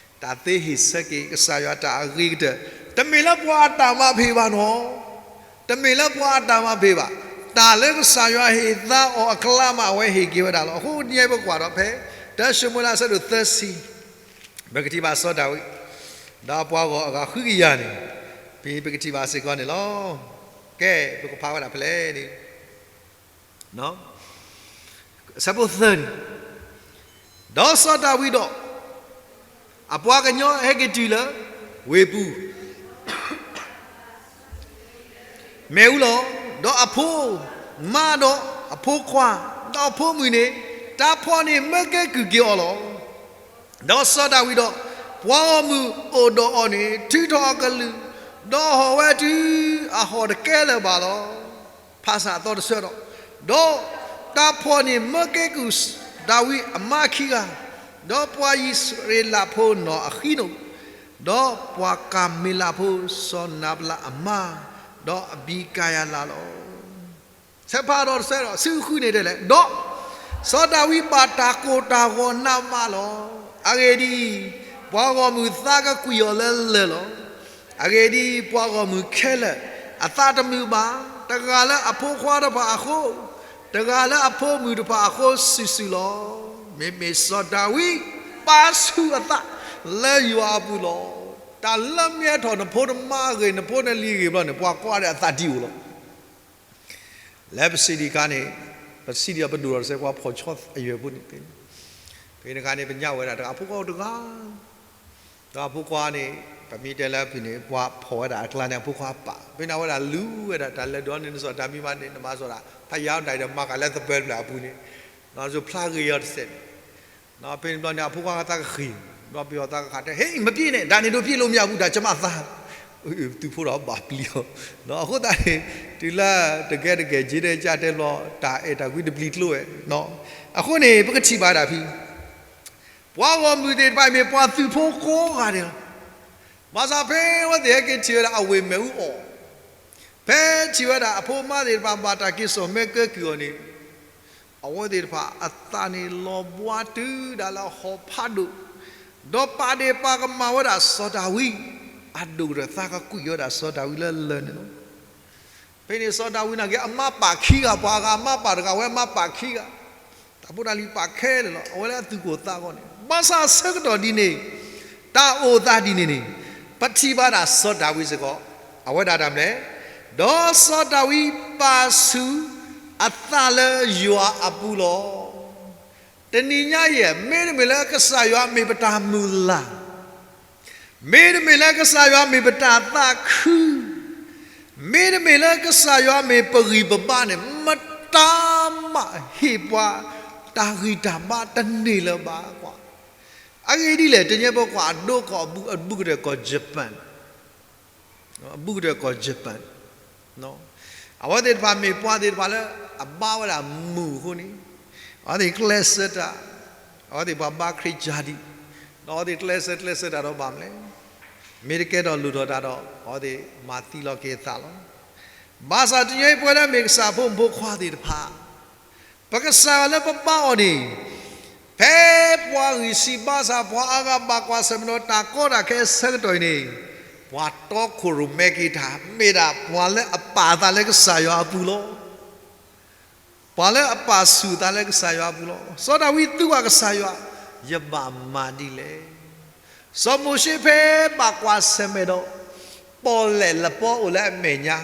တၢ်သ့ဟ့ၣ်ဆၢက့ၤကစၢ်ယွၤတၢ်အဂ့ၤကတၢၢ်, တမ့ၢ်လၢပှၤအတၢ်မၤဖံးဘၣ်နီၤ, တမ့ၢ်လၢပှၤအတၢ်မၤဖံးဘၣ်, တၢ်လၢကစၢ်ယွၤဟ့ၣ်သါအီၤအကျါမး အဝဲဟ့ၣ်က့ၤဝဲဒၣ်လီၤ. အဃိတနံၤအံၤပကွၢ်ဒီးဖဲ တၢၡမူၤအ့လးအဆၢဒိၣ်သၢဆံ ပကထံၣ်ဘၣ်စီၤဒၤဝံး ဒီးအပှၤဂီၢ်အဂၤဃုကယၤန့ၣ်, ဖဲပကထံၣ်ဘၣ်စ့ၢ်ကီးန့ၣ်လီၤ. ကဲ ပကဖးဝဲဒၣ်ဖဲလဲၣ်န့ၣ် အဆၢဖိသၢန့ၣ်, ဒီးစီၤဒၤဝံးဒီး အပှၤကညီဟဲက့ၤတုၤလၢ ဝ့ၢ်ပူၤ မ့ၣ်အူလီၤ. ဒီးအဖိမါဒီးအဖိခွါ ဒီးအဖိမုၣ်န့ၣ် တၢ်ဖီၣ်န့ၢ်မၢကဲကုၢ်က့ၤအီၤလီၤ. ဒီးစီၤဒၤဝံးဒီး ပှၤဂီၢ်မုၢ်အိၣ်ဒီးအီၤန့ၣ် ထုးထီၣ်အကလုၢ်, ဒီးဟီၣ်ဝဲတုၤအဟီၣ်တကဲလၢၤဘၣ်လီၤ. ဖးစၢ်အသီတဆၢဒီး, ဒီးတၢ်ဖီၣ်န့ၢ်မၢကဲကုၢ်ဒၤဝံးအမါခံဂၤ, ဒီးပှၤအံၣ်စရ့လးဖိနီၢ်အဃံနိၣ်, ဒီးပှၤကၤမ့လးဖိစီၤနၤဘလးအမါ, ဒီးအဘံကၤယၤလးလီၤ. ဆဲးဖးဒီးတဆၢဒီး ဆူဃုန့ၣ်တဲလဲၣ်, ဒီးစီၤဒၤဝံးဘၣ်တၢ်ကိၢ်တၢ်ဂီၤနးမးလီၤ. အဂ့ၢ်ဒ်အံၤ, ပှၤဂီၢ်မုၢ်သးကကွံာ်အီၤလၢလၢၢ်လီၤ. အဂ့ၢ်ဒ်အံၤ, ပှၤဂီၢ်မုၢ်ခဲလၢာ်အသးတမုာ်ဘၣ်, တဂၤလၢအဖိခွါတဖၣ်အဃိ, တဂၤလၢအဖိမုၣ်တဖၣ်အဃိစုာ်စုာ်လီၤ. မ့မ့ၢ်စီၤဒၤဝံးပာ်ဆူၣ်အသးလၢယွၤအပူၤလီၤ. တၢ်လၢမ့ၢ်ဟဲထီၣ်နဖိနမါအဂ့ၢ် နဖိနလံၤအဂ့ၢ်ဘျီန့ၣ် ပှၤကွၢ်ဒီးအသးဒံအိၣ်လီၤ. လၢပစံးဒံးအခါန့ၣ်, ပစံးဒံးအပဒိၣ်ထီၣ်တစဲး ပှၤဖီၣ်ဆီအယွဲၢ်ဖိန့ၣ်, ဖဲန့ၣ်အခါန့ၣ် ပညါဝဲဒၣ်တဂၤ အဖိခွါအိၣ်တဂၤ, ဒီးအဖိခွါန့ၣ် ပမ့ၢ်တဲလၢဖဲန့ၣ် ပှၤဖီၣ်ဝဲဒၣ်အကျါန့ၣ် အဖိခွါပာ်, ဖဲန့ၣ်အဝဲဒၣ်လူၤဝဲဒၣ် တၢ်လဲၤဒိးန့ၢ်နစီၤတၢ်မံၤမးန့ၣ် နမၤစီၤဒၣ် ဖးယံာ်တၢ်အံၤဒီးမၤဃာ်လၢသပၢၤတဖျၢၣ်အပူၤန့ၣ်, ဒီးဖျါဂ့ၤအီၤတစဲးန့ၣ် ဖဲန့ၣ်ဘျီန့ၣ် အဖိခွါသးကဃ့ၢ်, ဒီးပယီၤသးကဃးတဲ ဟ့ၣ် မပျံၤန့ၣ် ဒၣ်န့ၣ်ဒိးပျံၤလိာ်မ့ၢ်အဘူး ဒၣ်ကမၣ်သး, သုးဖိဒီးဘၣ်ပျံၤအီၤ, အဃိသတးန့ၣ် တုၤလၢတကဲတကဲ က့ၤတဲကၢ်တဲဘျီ တၢ်အဲၣ်တၢ်ကွံတပျံၤကျိဝဲ, အဃိန့ၣ် ပကထံၣ်ဘၣ်ဒၣ်ဖဲ ပှၤဂီၢ်မုၢ်သ့ၣ်တဖၣ်အံၤမ့ၢ်ပှၤသုးဖိကိးဂၤဒဲးလီၤ. ဘၣ်ဆၣ်ဖဲအဝဲသ့ၣ်ဟဲက့ၤထံၣ်ဝဲဒၣ်အဝ့ၢ်မ့ၣ်အူအီၣ်, ဖဲထံၣ်ဝဲဒၣ်အဖိမါသ့ၣ်တဖၣ်ဘၣ်တၢ်က့ၤစိာ်မၢကဲကုၢ်အီၤန့ၣ်, အဝဲသ့ၣ်တဖၣ်အသးန့ၣ်လီၤဘှါတုၤဒၣ်လၢဟီၣ်ဖးဒိၣ်, ဒီးပာ်ဒ့ၣ်ပာ်ကမၣ်ဝဲဒၣ်စီၤဒၤဝံး, အဒိၣ်ကတၢၢ်သးကကွံာ်ဝဲဒၣ်စီၤဒၤဝံးလၢလၢၢ်န့ၣ်လီၤ. ဖဲန့ၣ်စီၤဒၤဝံးန့ၣ်က့ၤ အမါပာ်ခံဂၤ, ပှၤဂၤအမါပာ်တဂၤ အဝဲမါပာ်ခံဂၤ, တၢ်ဖိတၢ်လံၤပာ်ခဲလၢာ်လီၤ. အဝဲလၢအသူၣ်ကိၢ်သးဂီၤန့ၣ် ဘၣ်ဆၣ်ဆၢကတီၢ်ဒ်န့ၣ်, တၢ်အိၣ်သးဒ်န့ၣ်န့ၣ်, ပထံၣ်ဘၣ်ဒၣ်စီၤဒၤဝံးစ့ၢ်ကီး, အဝဲဒၣ်တၢ်မနုၤလဲၣ်, ဒီးစီၤဒၤဝံးပာ်ဆူၣ်အသးလၢယွၤအပူၤလီၤ. တနံၤညါအံၤ မ့တမ့ၢ်လၢကစၢ်ယွၤမ့ၢ်ပတၢ်မုၢ်လၢ်, မ့တမ့ၢ်လၢကစၢ်ယွၤမ့ၢ်ပတၢ်သးခု, မ့တမ့ၢ်လၢကစၢ်ယွၤမ့ၢ်ပဂံၢ်ပဘါန့ၣ် မတၤမးဟ့ၣ်ပှၤတၢ်ဂံၢ်တၢ်ဘါတန့ၢ်လၢၤဘၣ်ကွၢ်. အဂ့ၢ်ဒ်လဲၣ် တနံၤအံၤပကွၢ်အဒိကီၢ်အဘူးကတၢၢ်ကီၢ် Japan, အဘူးကတၢၢ်ကီၢ် Japan, အဝဲသ့ၣ်တဖၣ်မ့ၢ်ပှၤသ့ၣ်တဖၣ်လၢအဘါဝဲဒၣ်မုၢ်အဃိန့ၣ်, အဝဲသ့ၣ်ကျဲးစၢးတၢ်, အဝဲသ့ၣ်ပှၤဘါခရံာ်ကၢ်ဒံး, ဒီးအဝဲသ့ၣ်ကျဲးစၢးကျဲးစၢးတၢ်ဒီးဘၣ်မလဲၣ်, မ့ၢ်တကဲထီၣ်လိၣ်ထီၣ်တၢ်ဒီး အဝဲသ့ၣ်မၤသံလီၤက့ၤအသးလီၤ. ဘၣ်ဆၣ်တနံၤအံၤပဝဲလၢအမ့ၢ်ကစၢ်ဖိမုၣ်ဖိခွါသ့ၣ်တဖၣ် ပကစၢ်ယွၤလၢပဘါအီၤန့ၣ်, ဖဲပှၤဂံၢ်စၢ်ဘါစၢ် ပှၤအါဂၤဘၣ်ကွၢ်ဆၢၣ်မဲာ်ဒီးတၢ်ကီတၢ်ခဲအဆၢကတီၢ်အံၤန့ၣ်, ပှၤတီခိၣ်ရိၣ်မဲက့ၤတၢ် မ့ၢ်ဒၣ်ပှၤလၢအပာ်အသးလၢကစၢ်ယွၤအပူၤလီၤ. ပှၤလၢအပာ်ဆူၣ်အသးလၢကစၢ်ယွၤအပူၤလီၤ. စီၤဒၤဝံးသံကွၢ်ကစၢ်ယွၤ, ယဘၣ်မၤဒ်လဲၣ်. စီၤမိၤၡ့ဖဲဘၣ်ကွၢ်ဆၢၣ်မဲာ်ဒီး ပီၣ်လဲၣ်လပီအိၣ်လၢအမဲာ်ညါ,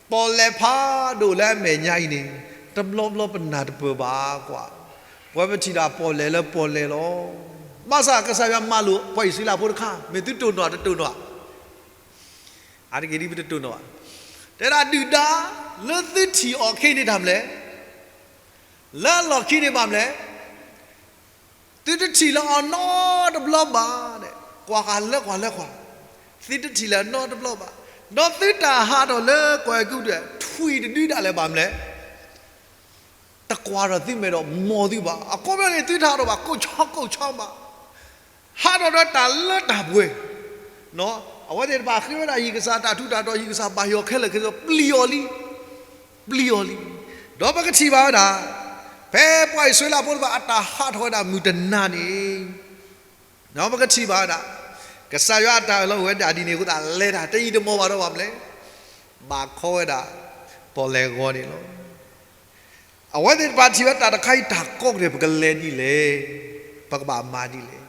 ပီၣ်လဲၣ်ဖးဒိၣ်လၢအမဲာ်ညါအံၤန့ၣ်, တဘျီဘျီပနၢ်တပၢၢ်ဘၣ်ကွၢ်, ပဝဲပထံၣ်ဒၣ်ပီၣ်လဲၣ်လၢပီၣ်လဲၣ်လီၤ. ဘၣ်ဆၣ်ကစၢ်ယွၤမၤလိာ်ပှၤအံၣ်စရ့လးဖိတခါ, မ့ၢ်သုတိၢ်နီၣ်တတိၢ်နီၣ် အါတက့ၢ်ဒ်ပတတိၢ်နီၣ်ဘၣ်, တဲဒၣ်ဒုၣ်ဒါလၢသုထံၣ်အီၤခဲအံၤန့ၣ်တၢ်မနုၤလဲၣ်, လၢအလီၢ်ခံန့ၣ်ဘၣ်မနုၤလဲၣ်, သုတထံၣ်လၢအီၤနီတဘျီဘၣ်, ကွၢ်ဃာ်လၢကွၢ်လၢကွၢ်, သုတထံၣ်လၢအနီတဘျီဘၣ်, ဒီးသုတၢ်ဟးထီၣ်လၢကီၢ်အဲၤကူပတူး ထွံၣ်တဒုဒၣ်လဲာ်ဘၣ်မနုၤလဲၣ် တကွၢ်ထီၣ်သုမဲာ်ဒီးမီၢ်သုဘၣ်. အခီပညီန့ၣ် သုတဟးထီၣ်ဘၣ်ကိးဆီကိးဆီဘၣ်. ဟးထီၣ်ဒီးတၢ်လၢတၢ်ပှဲၤ, အဝဲသ့ၣ်တဖၣ်ဃ့ဝဲဒၣ်ဟံၣ်ကစၢ်တၢ်ထူးတၢ်တီၤ, ဟံၣ်ကစၢ်ဘၣ်ယိၣ်ခဲလၢာ်ခဲဆ့ ပျံၤအီၤလံ, ပျံၤအီၤလံ. ဒီးပကထံၣ်ဘၣ်ဝဲဒၣ်, ဖဲပှၤအံၣ်စရ့လးဖိတဖၣ်အတၢ်ဟးထီၣ်ဝဲဒၣ်မုၢ်တနၤန့ၣ်, ဒီးပကထံၣ်ဘၣ်ဝဲဒၣ်, ကစၢ်ယွၤအတၢ်အၢၣ်လီၤအိၣ်ဝဲဒၣ်ဒ်န့ၣ်အဃိသတး လဲၤတၢ်တယံာ်တမီၢ်ဘၣ်ဒီးဘၣ်မနုၤလဲၣ်, ဘၣ်ခီဝဲဒၣ် ပီၣ်လဲၣ်ဂီၤန့ၣ်လီၤ. အဝဲသ့ၣ်တဖၣ်ထံၣ်ဝဲတၢ်တခါအံၤတၢ်ကီကတၢၢ် ပကလဲၤဒ်လဲၣ်, ပကဘၣ်မၤဒ်လဲၣ်.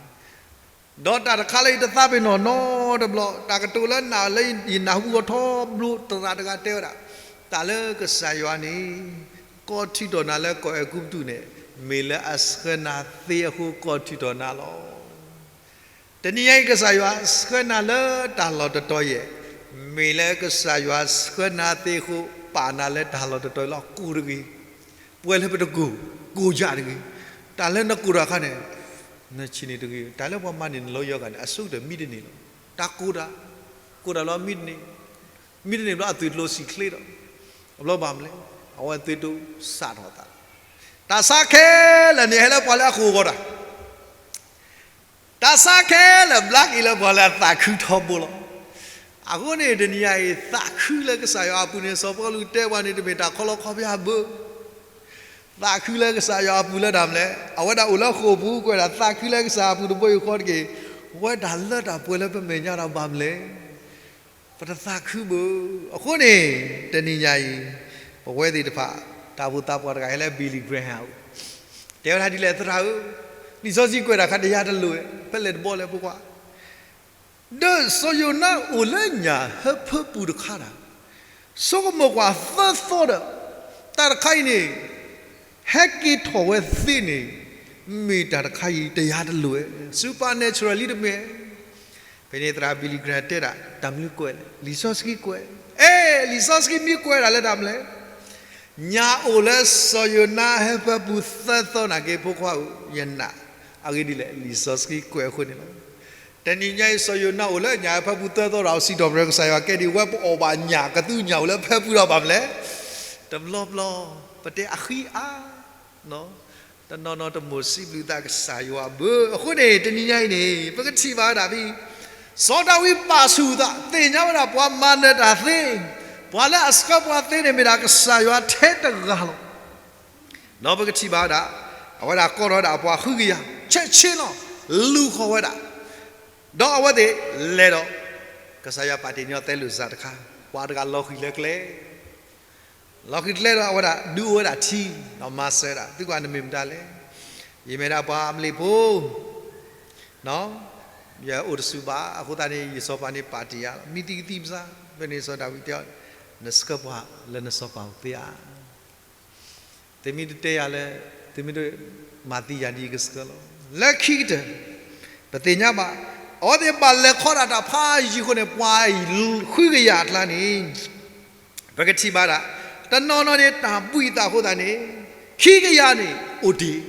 ဒီးတၢ်တခါလၢယတသးပ့ၤနီၣ်နီတဘျီ, တၢ်ကတိၤလၢနၤလၢယနၢ်ဟူအီၤထီဘိ သရၣ်တဂၤတဲဝဲဒၣ်, တၢ်လၢကစၢ်ယွၤန့ၣ် ကိးထံတီၢ်နၤလၢကီၢ်အဲၤကူပတူးန့ၣ်, မ့ၢ်လၢအဆှၢနၤသ့အဃိ ကိးထံတီၢ်နၤလီၤ. တနံၤညါအံၤ ကစၢ်ယွၤဆှၢနၤလၢတၢ်လီၢ်တတီၤယဲၢ်, မ့ၢ်လၢကစၢ်ယွၤဆှၢနၤသ့အဃိ ပာ်နၤလၢတၢ်လီၢ်တတီၤလီၤ. ကိၢ်တဂ့ၤ, ပှဲၤလၢပတကိၢ်, ကိၢ်ယၢ်တဂ့ၤ, တၢ်လၢနကိၢ်တၢ်အခါန့ၣ်, နဆံးန့ၣ်တဂ့ၤ, တၢ်လၢပှၤမၤန့ၢ်နလီယီၤဂၤန့ၣ် အဆိကတၢၢ်မံတန့ၢ်လီၤ. တၢ်ကိၢ်တၢ်, ကိၢ်တၢ်လီၤမံတန့ၢ်, မံတန့ၢ်ဘျီအသွံၣ်ကျိၤစံၣ်ချ့ဒီး, အဘျီဘၣ်မနုၤလဲၣ်, အဝဲသွံၣ်တိစးထီၣ်သး, တၢ်ဆါခဲလၢာ်န့ၣ် ဟဲလၢပှၤလၢအဃိာ်ဂီၤတၢ် တၢ်ဆါခဲလၢာ်ဘျါက့ၤလၢပှၤလၢအသးခုထီဘိလီၤ. အဃိန့ၣ် တနံၤညါအံၤ သးခုလၢကစၢ်ယွၤအပူၤန့ၣ် စီၤပီလူးတဲပှၤန့ၣ် တမ့ၢ်တၢ်ခီလီခီပယၢဘၣ်. သးခုလၢကစၢ်ယွၤအပူၤလၢတၢ်မနုၤလဲၣ်, အဝဲဒၣ်အိၣ်လၢဃိာ်ပူၤကွဲးဒၣ် သးခုလၢကစၢ်အပူၤတဘိယူၢ်ဃီတက့ၢ်. ဝဲဒၣ်လၢတၢ်ပှဲၤလၢပမဲာ်ညါဒီးဘၣ်မနုၤလဲၣ် ပတသးခုဘၣ်. အဃိန့ၣ် တနံၤညါအံၤ ပဝဲသ့ၣ်တဖၣ် တၢ်အိၣ်ဖှိၣ်သးပှၢ်တဂၤဟဲလၢ Billy Graham အအိၣ်, တဲဝဲဒၣ်ဒ်လဲၣ် သရၣ်ဧၢ, လံာ်စီဆှံကွဲးတၢ်ခါ တယၤတလိၤဝဲ ဖဲလဲၣ်တဘီလဲၣ်ဖိခွါ, ဒီးစီၤယိၤနါအိၣ်လၢညၣ်ဟၢဖၢပူၤတခါဒီး ဆိကမိၣ်ကွၢ်သၢသီဒီး တၢ်တခါအံၤန့ၣ် ဟဲက့ၤထီၣ်ဝဲသ့န့ၣ် မ့ၢ်တၢ်တခါအံၤ တယၤတလိၤဝဲ supernatural လံတမ့ၢ် ဖဲန့ၣ်သရၣ် Billy Graham တဲဒၣ် တၢ်မနုၤကွဲးလဲၣ်, လံာ်စီဆှံကွဲး, အဲ လံာ်စီဆှံမ့ၢ်ကွဲးဒၣ်လၢတၢ်မနုၤလဲၣ်, ညၣ်အိၣ်လၢစီၤယိၤနါဟၢဖၢပူၤသၢသီနာ်က့ ဖိခွါဧၢ, ယနာ်, အဂ့ၢ်ဒ်လဲၣ်, လံာ်စီဆှံကွဲးအဃိန့ၣ်လီၤ. တနံၤညါအံၤ စီၤယိၤနါအိၣ်လၢညၣ်ဟၢဖၢပူၤသၢသီဒီး စံးထီၣ်ပတြၢၤကစၢ်ယွၤကဲဒ်အံၤ ဝဲပအီၣ်ဘၣ်ညၣ် ကသူညၣ်အိၣ်လၢဖၢပူၤဒီးဘၣ်မနုၤလဲၣ်, တဘျီဘျီ ပတဲအဃံအါ တနီၤနီၤတမိၣ်စံးဘျုးသးကစၢ်ယွၤဘၣ်. အဃိန့ၣ် တနံၤညါအံၤန့ၣ် ပကထံၣ်ဘၣ်ဝဲဒၣ်ဖဲ စီၤဒၤဝံးပာ်ဆူၣ်အသး သ့ၣ်ညါဝဲဒၣ်ပှၤမၤနၢၤတၢ်သ့, ပှၤလၢအဆှၢပှၤသ့န့ၣ် မ့ၢ်ဒၣ်ကစၢ်ယွၤထဲတဂၤလီၤ. ဒီးပကထံၣ်ဘၣ်ဝဲဒၣ် အဝဲဒၣ်ကိးထီၣ်ဝဲဒၣ်အပှၤဃုကယၤ ဆဲးဆ့လီၤ လူၤဃီၤဝဲဒၣ်, ဒီးအဝဲသ့ၣ်လဲၤဒီး ကစၢ်ယွၤပာ်တ့ၢ်ညီသဲလိာ်စၢ်တခါ, ပှၤတဂၤလီၤဃံၤလၢကျဲ လီၤဃံၤကျဲဒီးအဝဲဒၣ်ဒုးအိၣ်ဝဲဒၣ်ထံ, ဒီးမၤစၢၤဒၣ် သုကွၢ်နမ့ၢ်မတၤလဲၣ်, ယမ့ၢ်ဒၣ်ပှၤအမလ့ၣ်ဖိ, ယအိၣ်တဆူၣ်ဘၣ်, အဃိသတးန့ၣ် ယစီၤပၤန့ၣ်ပာ်တ့ၢ်ယၤလီၤ, မ့ၢ်သံကသံၣ်ပစၢ်, ဖဲန့ၣ်စီၤဒၤဝံးတဲအီၤ, နဆှၢပှၤလၢနစီၤပၤအိၣ်သ့ဧါ သုမ့ၢ်တတဲယၤလၢ သုမ့ၢ်တမၤသံယၤဒ်အံၤကဆှၢလီၤ. လၢခံကတၢၢ် ပသ့ၣ်ညါဘၣ်, အဝဲသ့ၣ်ဘၣ်လဲၤခီဒၣ်တၢ်ဖးယံာ်အဃိန့ၣ် ပှၤဃုကယၤအကျါန့ၣ် ပကထံၣ်ဘၣ်ဒၣ် တနီၤနီၤန့ၣ် တၢ်ဘှံးအသးအဃိသတးန့ၣ် ခံကယၤန့ၣ် အိၣ်တ့ၢ်,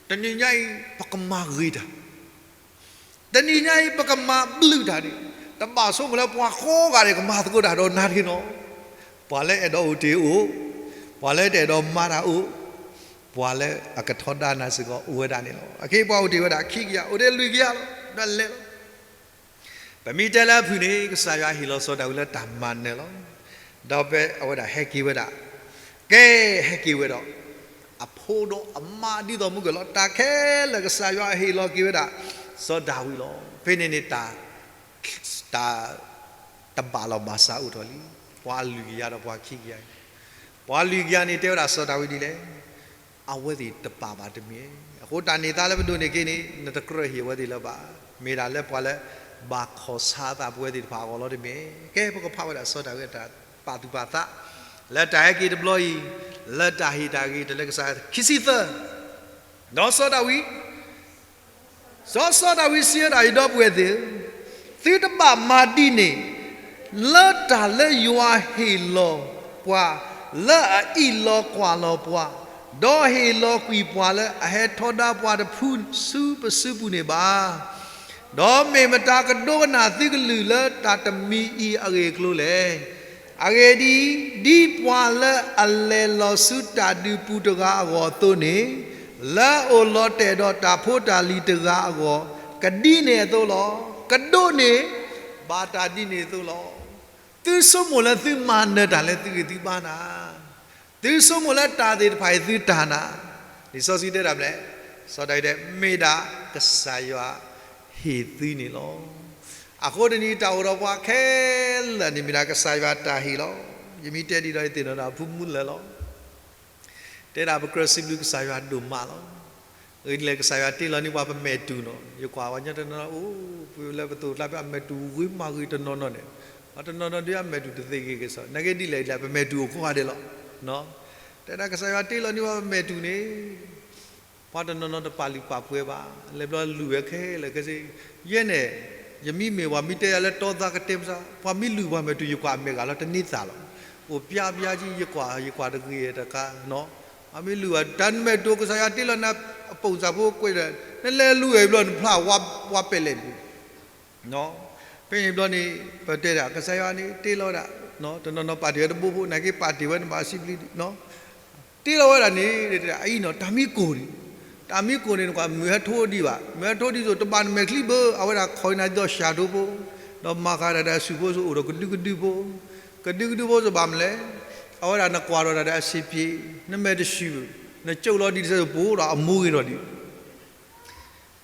တနံၤညါအံၤ ပကမၤဂ့ၤတၢ် တနံၤညါအံၤ ပကမၤဘျုးတၢ်န့ၣ် တဘၣ်ဆိကမိၣ်လၢပှၤကိးဂၤဒဲးကမၤသကိးတၢ်ဒီးနၤတဂ့ၤနီၤ. ပှၤလၢအဲၣ်ဒိးအိၣ်တ့ၢ်အိၣ်, ပှၤလၢတအဲၣ်ဒိးမၤတၢ်အိၣ်, ပှၤလၢအကထီဒါနၤစ့ၢ်ကီးအိၣ်ဝဲဒၣ်န့ၣ်လီၤ. အခ့အပှၤအိၣ်တ့ၢ်ဝဲဒၣ်ခံကယၤ, အိၣ်တ့ၢ်လွံၢ်ကယၤလီၤ, ဒီးလဲၤလီၤ. ပမ့ၢ်တဲလၢအဖုၣ်န့ၣ် ကစၢ်ယွၤဟ့ၣ်လီၤစီၤဒၤဝံးလၢတၢ်မၤနၢၤလီၤ. ဒီးဖဲအဝဲဒၣ်ဟဲက့ၤဝဲဒၣ်, ကဲဟဲက့ၤဝဲဒီး အဖိဒီးအမါဒ်သိးမုၢ်ကလီၤ, တၢ်ခဲလၢာ်ကစၢ်ယွၤဟ့ၣ်လီၤက့ၤဝဲဒၣ် စီၤဒၤဝံးလီၤ. ဖဲန့ၣ်န့ၣ် တၢ် တၢ်တဘၣ်လီၤဘၣ်စးအိၣ်ထီၣ်လံ. ပှၤလွံၢ်ကယၤဒီးပှၤခံကယၤ, ပှၤလွံၢ်ကယၤန့ၣ် တဲဝဲဒၣ်စီၤဒၤဝံးဒ်လဲၣ်, အဝဲသ့ၣ်တပာ်ဘၣ်တမ့ၢ်. အဃိတၢ်န့ၢ်သါလၢပဒိးန့ၢ်က့ၤန့ၣ် နတကြၢးဟ့ၣ်အဝဲသ့ၣ်လၢၤဘၣ်. မ့ၢ်ဒၣ်လၢပှၤလၢ ဘၣ်ခီၣ်ဆါအသးပဝဲသ့ၣ်တဖၣ်အဂီၢ်လီၤတမ့ၢ်. ကဲ ပကဖးဝဲဒၣ်စီၤဒၤဝံးအတၢ်ပာ်သူၣ်ပာ်သး လၢတၢ်ဟဲက့ၤတဘျီအံၤ, လၢတၢ်ဟ့ၣ်တၢ်ဂ့ၤတၢ်လၢကစၢ် ခံဆံသၢ, ဒီးစီၤဒၤဝံး စီၤစီၤဒၤဝံးစံးဝဲဒၣ်, ယဒီပုၢ်ဝဲၢ်သ့ၣ်, သုတဘၣ်မၤဒ်န့ၣ်, လၢတၢ်လၢယွၤဟ့ၣ်လီၤပှၤ, လၢအအံးလီၤကွၢ်လီၤပှၤ, ဒီးဟ့ၣ်လီၤကွံာ်ပှၤလၢအဟဲထီဒါပှၤတဖုဆူပစုပူၤန့ၣ်ဘၣ်. ဒီးမ့ၢ်မတၤကဒိကနၣ်သုကလုၢ်လၢတၢ်တမံၤအံၤအဂ့ၢ်အကျိၤလဲၣ်. အဂ့ၢ်ဒ်အံၤ, ဒ်ပှၤလၢအလဲၤလီၤဆူတၢ်ဒုးပူၤတဂၤအဂီၢ်အသိးန့ၣ်, လၢအအိၣ်လီၤတဲာ်ဒီးတၢ်ဖိတၢ်လံၤတဂၤအဂီၢ်, ကဒ်န့ၣ်အသိးလီၤ. ကဒိးန့ၢ်ဘၣ်တၢ်ဒ်န့ၣ်အသိးလီၤ. သုဆိကမိၣ်လၢသုမၤနၢၤတၢ်လၢသုဂံၢ်သုဘါနၤ, သုဆိကမိၣ်လၢတၢ်သ့ၣ်တဖၣ်အံၤသုတၢ်နၤ, လံာ်စီဆှံတဲဒၣ်မလဲၣ်, စီၤဒၤဝံးတဲ မ့ၢ်ဒၣ်ကစၢ်ယွၤဟ့ၣ်သုန့ၣ်လီၤ. အဃိတနံၤတၢ်အိၣ်ဒီးပှၤခဲလၢာ်န့ၣ် မ့ၢ်ဒၣ်ကစၢ်ယွၤတၢ်ဟ့ၣ်လီၤ. ယမ့ၢ်တဲဒ်ဒီးယသ့ၣ်နီၣ်ဒီးအဖုမူလၢာ်လီၤ. တဲဒၣ်ပကြၢးစံးဘျုးကစၢ်ယွၤဒိၣ်မးလီၤ. အဂ့ၢ်ဒ်လဲၣ် ကစၢ်ယွၤတ့လီၤန့ၢ်ပှၤပမဲာ်တူၤနီၤ, ယကွၢ်ပှၤကညီတနီၤနီၤ အိၣ်ပှၤလၢပသိးကျါဖဲအမဲာ်တူၤဂ့ၤမးဂ့ၤတနီၤနီၤန့ၣ်, ပှၤတနီၤနီၤဒုးအမဲာ်တူၤတသ့ဂ့ၤက့ၤစ့ၢ်, နာ်က့ဒ်လဲၣ်ဒ်လဲၣ် ပမဲာ်တူၤအိၣ်ကိးဂၤဒဲးလီၤ. တဲဒၣ်ကစၢ်ယွၤတ့လီၤန့ၢ်ပှၤပမဲာ်တူၤန့ၣ် ပှၤတနီၤနီၤတပာ်လုၢ်ပာ်ပှ့ၤဘၣ်, လဲၤဘျီလုၢ်ဝဲခဲလၢာ်ခဲဆ့. ယဲန့ၣ် ယမံမ့ၢ်ပှၤမံတဲယၤလၢတီသးကတဲပစး, ပှၤမံလုၢ်ပှၤမဲာ်တူၤ ယကွၢ်အမဲာ်ဂၤလီၤ တန့သးလီၤ. အိၣ်ပျါပျါကံ ယကွၢ် ယကွၢ်တဂ့ၤတခါနီၤ, ပှၤမံလုၢ်ဘၣ် တၢ်နမဲာ်တူၤကစၢ်ယွၤတ့လီၤနၤအပိာ်စၢ်ဖိကွဲးဒီး နလဲၤလုၢ်ဝဲဘျီ နဖျါဝါပလဲၣ်ဒုး ဖဲန့ၣ်ဘျီန့ၣ် ပတဲဒၣ်ကစၢ်ယွၤန့ၣ် တ့လီၤဝဲဒၣ်, တနီၤနီၤပာ်တ့ၢ်ဝဲတဘိဖိ နာ်က့ပာ်တ့ၢ်ဝဲန့ၣ်ဘၣ်စံးဘျုး, တ့လီၤဝဲဒၣ်န့ၣ် အံၤနီၤ တၢ်မံကိၢ်န့ၣ်, တၢ်မံကိၢ်န့ၣ် နကွၢ်မုၢ်ဟဲထိဒံးဘၣ်, မုၢ်ဟဲထိဒံးစိၤ တဘၣ်နမဲာ်ချံဘၣ်, အဝဲဒၣ်ခိးနၤဒ်သိးစှၤထိဖိ, ဒီးမၤဃာ်ဒၣ်ဒီးအစုဖိစိၤအိၣ်ဒီးကဒုကဒုဖိ, ကဒုကဒုဖိစိၤဘၣ်မနုၤလဲၣ်, အဝဲဒၣ်နကွၢ်ဒီးတၢ်ဒီးအဆံးပျ့ၤ, နမဲာ်တဆှုၣ်, နကၠိလီၤဒံးတစဲးစိၤ ပအိၣ်ဒီးအမိၢ်ဂ့ၤဒီး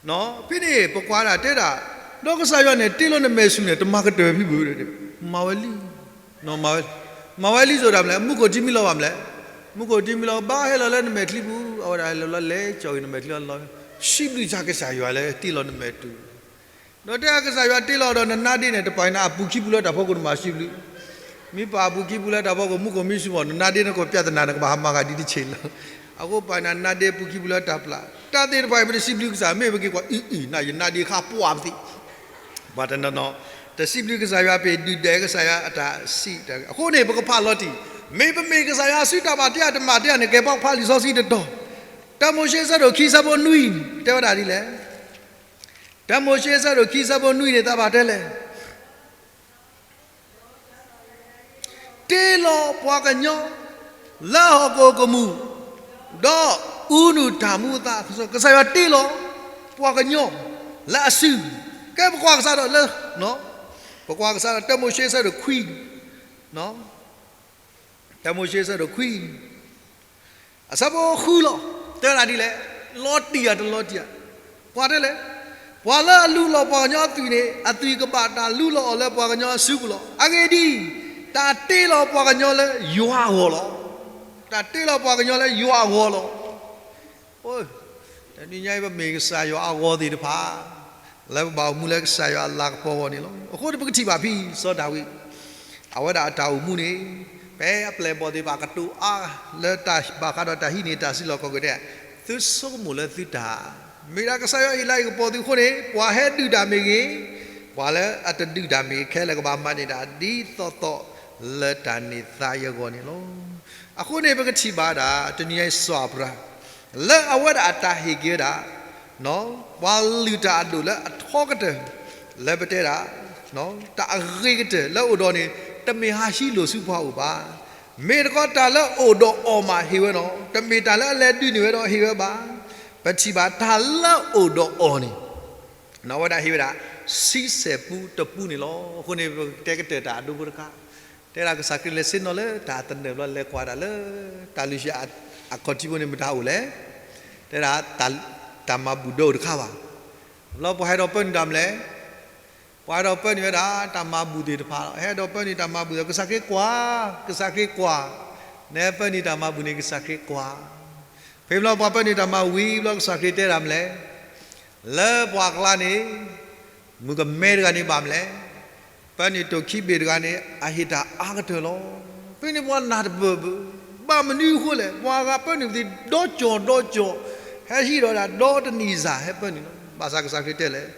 ဒံး ဖဲန့ၣ် ပကွၢ်ဒၣ်တဲဒၣ်, ဒီးကစၢ်ယွၤန့ၣ် တ့လီၤနမဲာ်ဆူၣ်န့ၣ် တမၤကတၢၢ်ဖံးဘၣ်, မၤဝဲလံ, မၤဝဲလံစိၤဒၣ်မလဲၣ်, မူခိၣ်ထံမံလီၤဘၣ်မလဲၣ်, မူခိၣ်ထံမံလီၤ ဘၣ်ဟဲလီၤလၢနမဲာ်ချံပူၤ, အဝဲဒၣ်ဟဲလီၤလၢလဲၤကၠီၤက့ၤနမဲာ်ချံလီၤ, စံးဘျုးစ့ၢ်ကစၢ်ယွၤလၢတ့လီၤနမဲာ်တူၤ ဒီးတဲအကစၢ်ယွၤတ့လီၤဒီးနနါဒ့န့ၣ် တပာ်နၤအပူၤခံပူၤလၢတၢ်ဖီခိၣ်န့ၣ်မၤစံးဘျုး, မ့ၢ်ပာ်အပူၤခံပူၤလၢတၢ်ဖီခိၣ် မူခိၣ်မံဆူၣ်မီၢ် နနါဒ့န့ၣ်ကီၢ်ပျၢ်သနာ်န့ၣ် ကဘၣ်ဟးမၤဂၤဒ်တဆံးလီၤ. အဃိပာ်နၤနါဒ့ပူၤခံပူၤလၢတၢ်ပျၢ်, တၢ်သ့ၣ်တဖၣ်အံၤ ပတစံးဘျုးကစၢ် မ့ၢ်ပက့ၤကွၢ်အံၤအံၤ နယနါဒ့ခါပှၢ်ပသ့ၣ် ပှၤတနီၤနီၤ တစံးဘျုးကစၢ်ယွၤ ပဒုၣ်ဒွဲၣ်ကစၢ်ယွၤအတၢ်စံးတၢ်ကတိၤ, အဃိန့ၣ် ပကဖးလီၤတံၢ်, မ့ၢ်ပမ့ၢ်ကစၢ်ယွၤအစုတၢ်ဘၣ်တ့အတမၤတ့အန့ၣ် ကဲပကဖးလံာ်စီဆှံတတီၤ, တၢမိၤၡ့ဆၢဒိၣ်ခံဆၢဖိနွံ တဲဝဲဒၣ်ဒ်လဲၣ်, တၢမိၤၡ့ဆၢဒိၣ်ခံဆၢဖိနွံန့ၣ် တၢ်ဘၣ်တဲလဲၣ် တ့လီၤပှၤကညီ လၢဟီၣ်ခိၣ်ကမူၣ်, ဒီးအူနုၢ်တၢ်မူအသး, ကစၢ်ယွၤတ့လီၤ ပှၤကညီ လၢအစု, ကဲပကွၢ်ကစးဒီးလၢ, ပကွၢ်ကစးဒီးတၢမိၤၡ့ဆၢဒိၣ်ခွံ, တၢမိၤၡ့ဆၢဒိၣ်ခွံ အဆၢဖိဃုလီၤ. တဲဝဲဒၣ်ဒ်လဲၣ်, လီၤတံၢ်ဧါတလီၤတံၢ်ဧါ, ကွၢ်တဲလဲၣ်, ပှၤလၢအလူလီၤပှၤကညီအသွံၣ်န့ၣ် အသွံၣ်ကဘၣ်တၢ်လူလီၤအီၤလၢပှၤကညီအစုပူၤလီၤ. အဂ့ၢ်ဒ်အံၤ, တၢ်တ့လီၤပှၤကညီလၢယွၤအဂီၢ်လီၤ. တၢ်တ့လီၤပှၤကညီလၢယွၤအဂီၢ်လီၤ. တနံၤညါအံၤ ပမ့ၢ်ကစၢ်ယွၤအဂီၢ်သ့ၣ်တဖၣ် လၢပဘၣ်အိၣ်မူလၢကစၢ်ယွၤအလၤကပီၤအဂီၢ်န့ၣ်လီၤ. အဃိန့ၣ် ပကထံၣ်ဘၣ်ဖဲစီၤဒၤဝံး အဝဲဒၣ်အတၢ်အိၣ်မူန့ၣ် ဖဲအပျဲၢ်အဘီၣ်သ့ၣ်တဖၣ်ကတိၤအါ လၢတၢ်ဘၣ်ဃးဒီးတၢ်ဟံးန့ၢ်တၢ်စုလီၢ်ခီၣ်ခိၣ်န့ၣ် သုဆိကမိၣ်လၢသုတၢ် မ့ၢ်ဒၣ်ကစၢ်ယွၤဟ့ၣ်လၤဟ့ၣ်ကပီၤသုအဃိန့ၣ် ပှၤဟဲဒုးတၢ်မ့ၢ်ဂ့ၤ, ပှၤလၢအတဒုးတၢ်မ့ၢ်ဂ့ၤ ခဲလၢာ်ကဘၣ်မၤန့ၢ်တၢ် ဒ်သိးသိးလၢတၢ်န့ၢ်သါအဂီၢ်န့ၣ်လီၤ. အဃိန့ၣ် ပကထံၣ်ဘၣ်ဒၣ် တနံၤညါအံၤစီၤအၤဘြၤဟၣ် လၢအဝဲဒၣ်အတၢ်ဟ့ၣ်က့ၤဝဲဒၣ် ပှၤလုၢ်တၢ်အဒိၣ်လၢအထီကတၢၢ် လၢပတဲဒၣ် တၢ်အဂ့ၤကတၢၢ်လၢအအိၣ်ဒီးန့ၣ် တမ့ၢ်ဟးဟံးလိာ်ဆူပှၤအိၣ်ဘၣ်. မ့ၢ်တခီတၢ်လၢအိၣ်ဒီးအီၤမးဟ့ၣ်ဝဲလီၤ. တမ့ၢ်တၢ်လၢအလဲၤဒုးန့ၢ်ဝဲဒီးဟ့ၣ်ဝဲဘၣ်. ပထံၣ်ဘၣ်တၢ်လၢအိၣ်ဒီးအီၤန့ၣ် အဝဲဒၣ်ဟ့ၣ်ဝဲဒၣ် ဆံဆဲၣ်ပူတပူန့ၣ်လီၤ. အဃိန့ၣ် ပကတဲကတၢၢ်တၢ်အဒိဖိတခါ, တဲဒၣ်ကစၢ်ခရံာ်လဲၤဆ့ၣ်နီၤလၢတၢ်သနၢၣ်ဘျီ လဲၤကွၢ်ဒၣ်လၢ တၢ်လုၢ်ဟံၣ်အခီၣ်ထံးဖိန့ၣ် မတၤအိၣ်လဲၣ်. တဲဒၣ် တၢ်မၤဘူၣ်ဒၢအိၣ်တခါဘၣ်. ဘျီပှၤဟဲဒီးပၢနုာ်တၢ်မလဲၣ်. ပှၤဒီးပၢနုာ်ဝဲဒၣ် တၢ်မၤဘူၣ်သ့ၣ်တဖၣ်လီၤ. ဟဲဒီးပၢနုာ်တၢ်မၤဘူၣ်သ့ၣ်, ကစၢ်ခရံာ်ကွၢ်, ကစၢ်ခရံာ်ကွၢ်, နဟဲပၢနုာ်တၢ်မၤဘူၣ်န့ၣ် ကစၢ်ခရံာ်ကွၢ်. ဖဲဘျီပှၤပၢနုာ်တၢ်မၤဝံၤဘျီ ကစၢ်ခရံာ်တဲဒၣ်မလဲၣ်. လၢပှၤကျါန့ၣ် မုၣ်ကမဲတဂၤန့ၣ်ဘၣ်မလဲၣ်. ပၢနုာ်တိၢ်ခံဘ့ၣ်တဂၤန့ၣ် အဟ့ၣ်တၢ်အါကတၢၢ်လီၤ. ဖဲန့ၣ်ပှၤနၢ်တပၢၢ်ပၢၢ်, ဘၣ်မနုၤအဃိလဲၣ်, ပှၤဂၤပၢနုာ်ပသ့ၣ်ဒီကၠီၣ်ဒီကၠီၣ်, ဟဲဟံးဒီးဒၣ်ဒီတနံၤစၢ်ဟဲပၢနုာ်လီၤ. ဘၣ်ဆၣ်ကစၢ်ခရံာ်တဲလဲၣ်,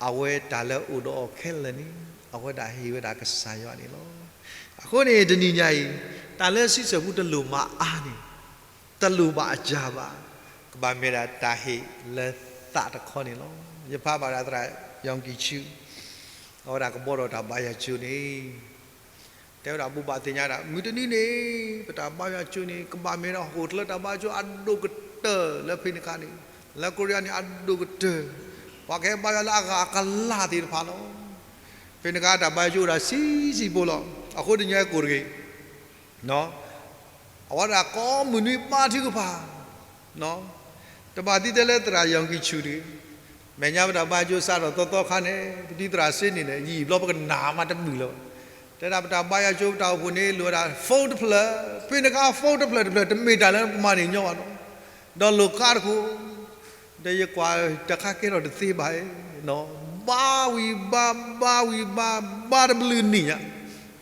အဝဲတၢ်လၢအိၣ်ဒီးအီၤခဲလၢာ်န့ၣ် အဝဲဒၣ်ဟ့ၣ်ဝဲဒၣ်ကစၢ်ယွၤန့ၣ်လီၤ. အဃိန့ၣ်တနံၤညါအံၤ တၢ်လၢဆံဆဲၣ်ပူတလိၣ်မၤအါန့ၣ် တလိၣ်ဘၣ်အစၢ်ဘၣ်, ကဘၣ်မ့ၢ်ဒၣ်တၢ်ဟ့ၣ်လၢသးတခီန့ၣ်လီၤ. ယဖးဘၣ်ဒၣ်သရၣ် ယီၣ်ကံၣ်ဆူ, အဝဲဒၣ်ကဘီဒီးတၢ်ဘါယွၤကၠိန့ၣ် တဲဝဲဒၣ်ဘိးဘၣ်သ့ၣ်ညါဒၣ် မုၢ်တနံၤန့ၣ် ပတၢ်ဘါယွၤကၠိန့ၣ် ကဘၣ်မ့ၢ်ဒၣ်ဟီၣ်ခိၣ်ချၢတၢ်ဘါယွၤကၠိအဒိၣ်ကတၢၢ်လၢဖဲန့ၣ်အခါန့ၣ်, လၢကိရံယါန့ၣ်အဒိၣ်ကတၢၢ်, ပှၤကဟဲဘါယွၤလၢအဂၤအကလၢ်သ့ၣ်တဖၣ်လီၤ. ဖဲန့ၣ်အခါတၢ်ဘါယွၤကၠိအိၣ်ဒၣ်ဆံးဆံးဖိလီၤ. အဃိတညီကိၣ်တဂ့ၤ အဝဲဒၣ်ကိးမုၢ်နွံဘါထုကဖၣ်, တဘၣ်သံတဲလၢသရၣ်ယီၣ်ကံၣ်ဆူတဂ့ၤ, မဲာ်ညါပတၢ်ဘါယွၤကၠိစးထီၣ်သီသီခါန့ၣ် ပတံၤသရၣ်စ့န့ၣ်န့ၣ် ယံာ်ဘျီပကနၣ်မးတမုာ်လၢၤဘၣ်. တဲဒၣ်ပတၢ်ဘါယွၤကၠိပတၢ်အိၣ်ဖှိၣ်န့ၣ် လိၣ်ဝဲဒၣ် phone တဖျၢၣ်, ဖဲန့ၣ်အခါ phone တဖျၢၣ်တဖျၢၣ် တမ့ၢ်တၢ်လၢပမၤန့ၢ်ညီဘၣ်လီၤ. ဒီးလိၣ်ကါတခိၣ် ဒီးယကွၢ်တခါကဲထီၣ်တသ့ဘၣ်, ဘါဝံၤဘါ, ဘါဝံၤဘါ, ဘါတဘျုးနံၣ်ညါ,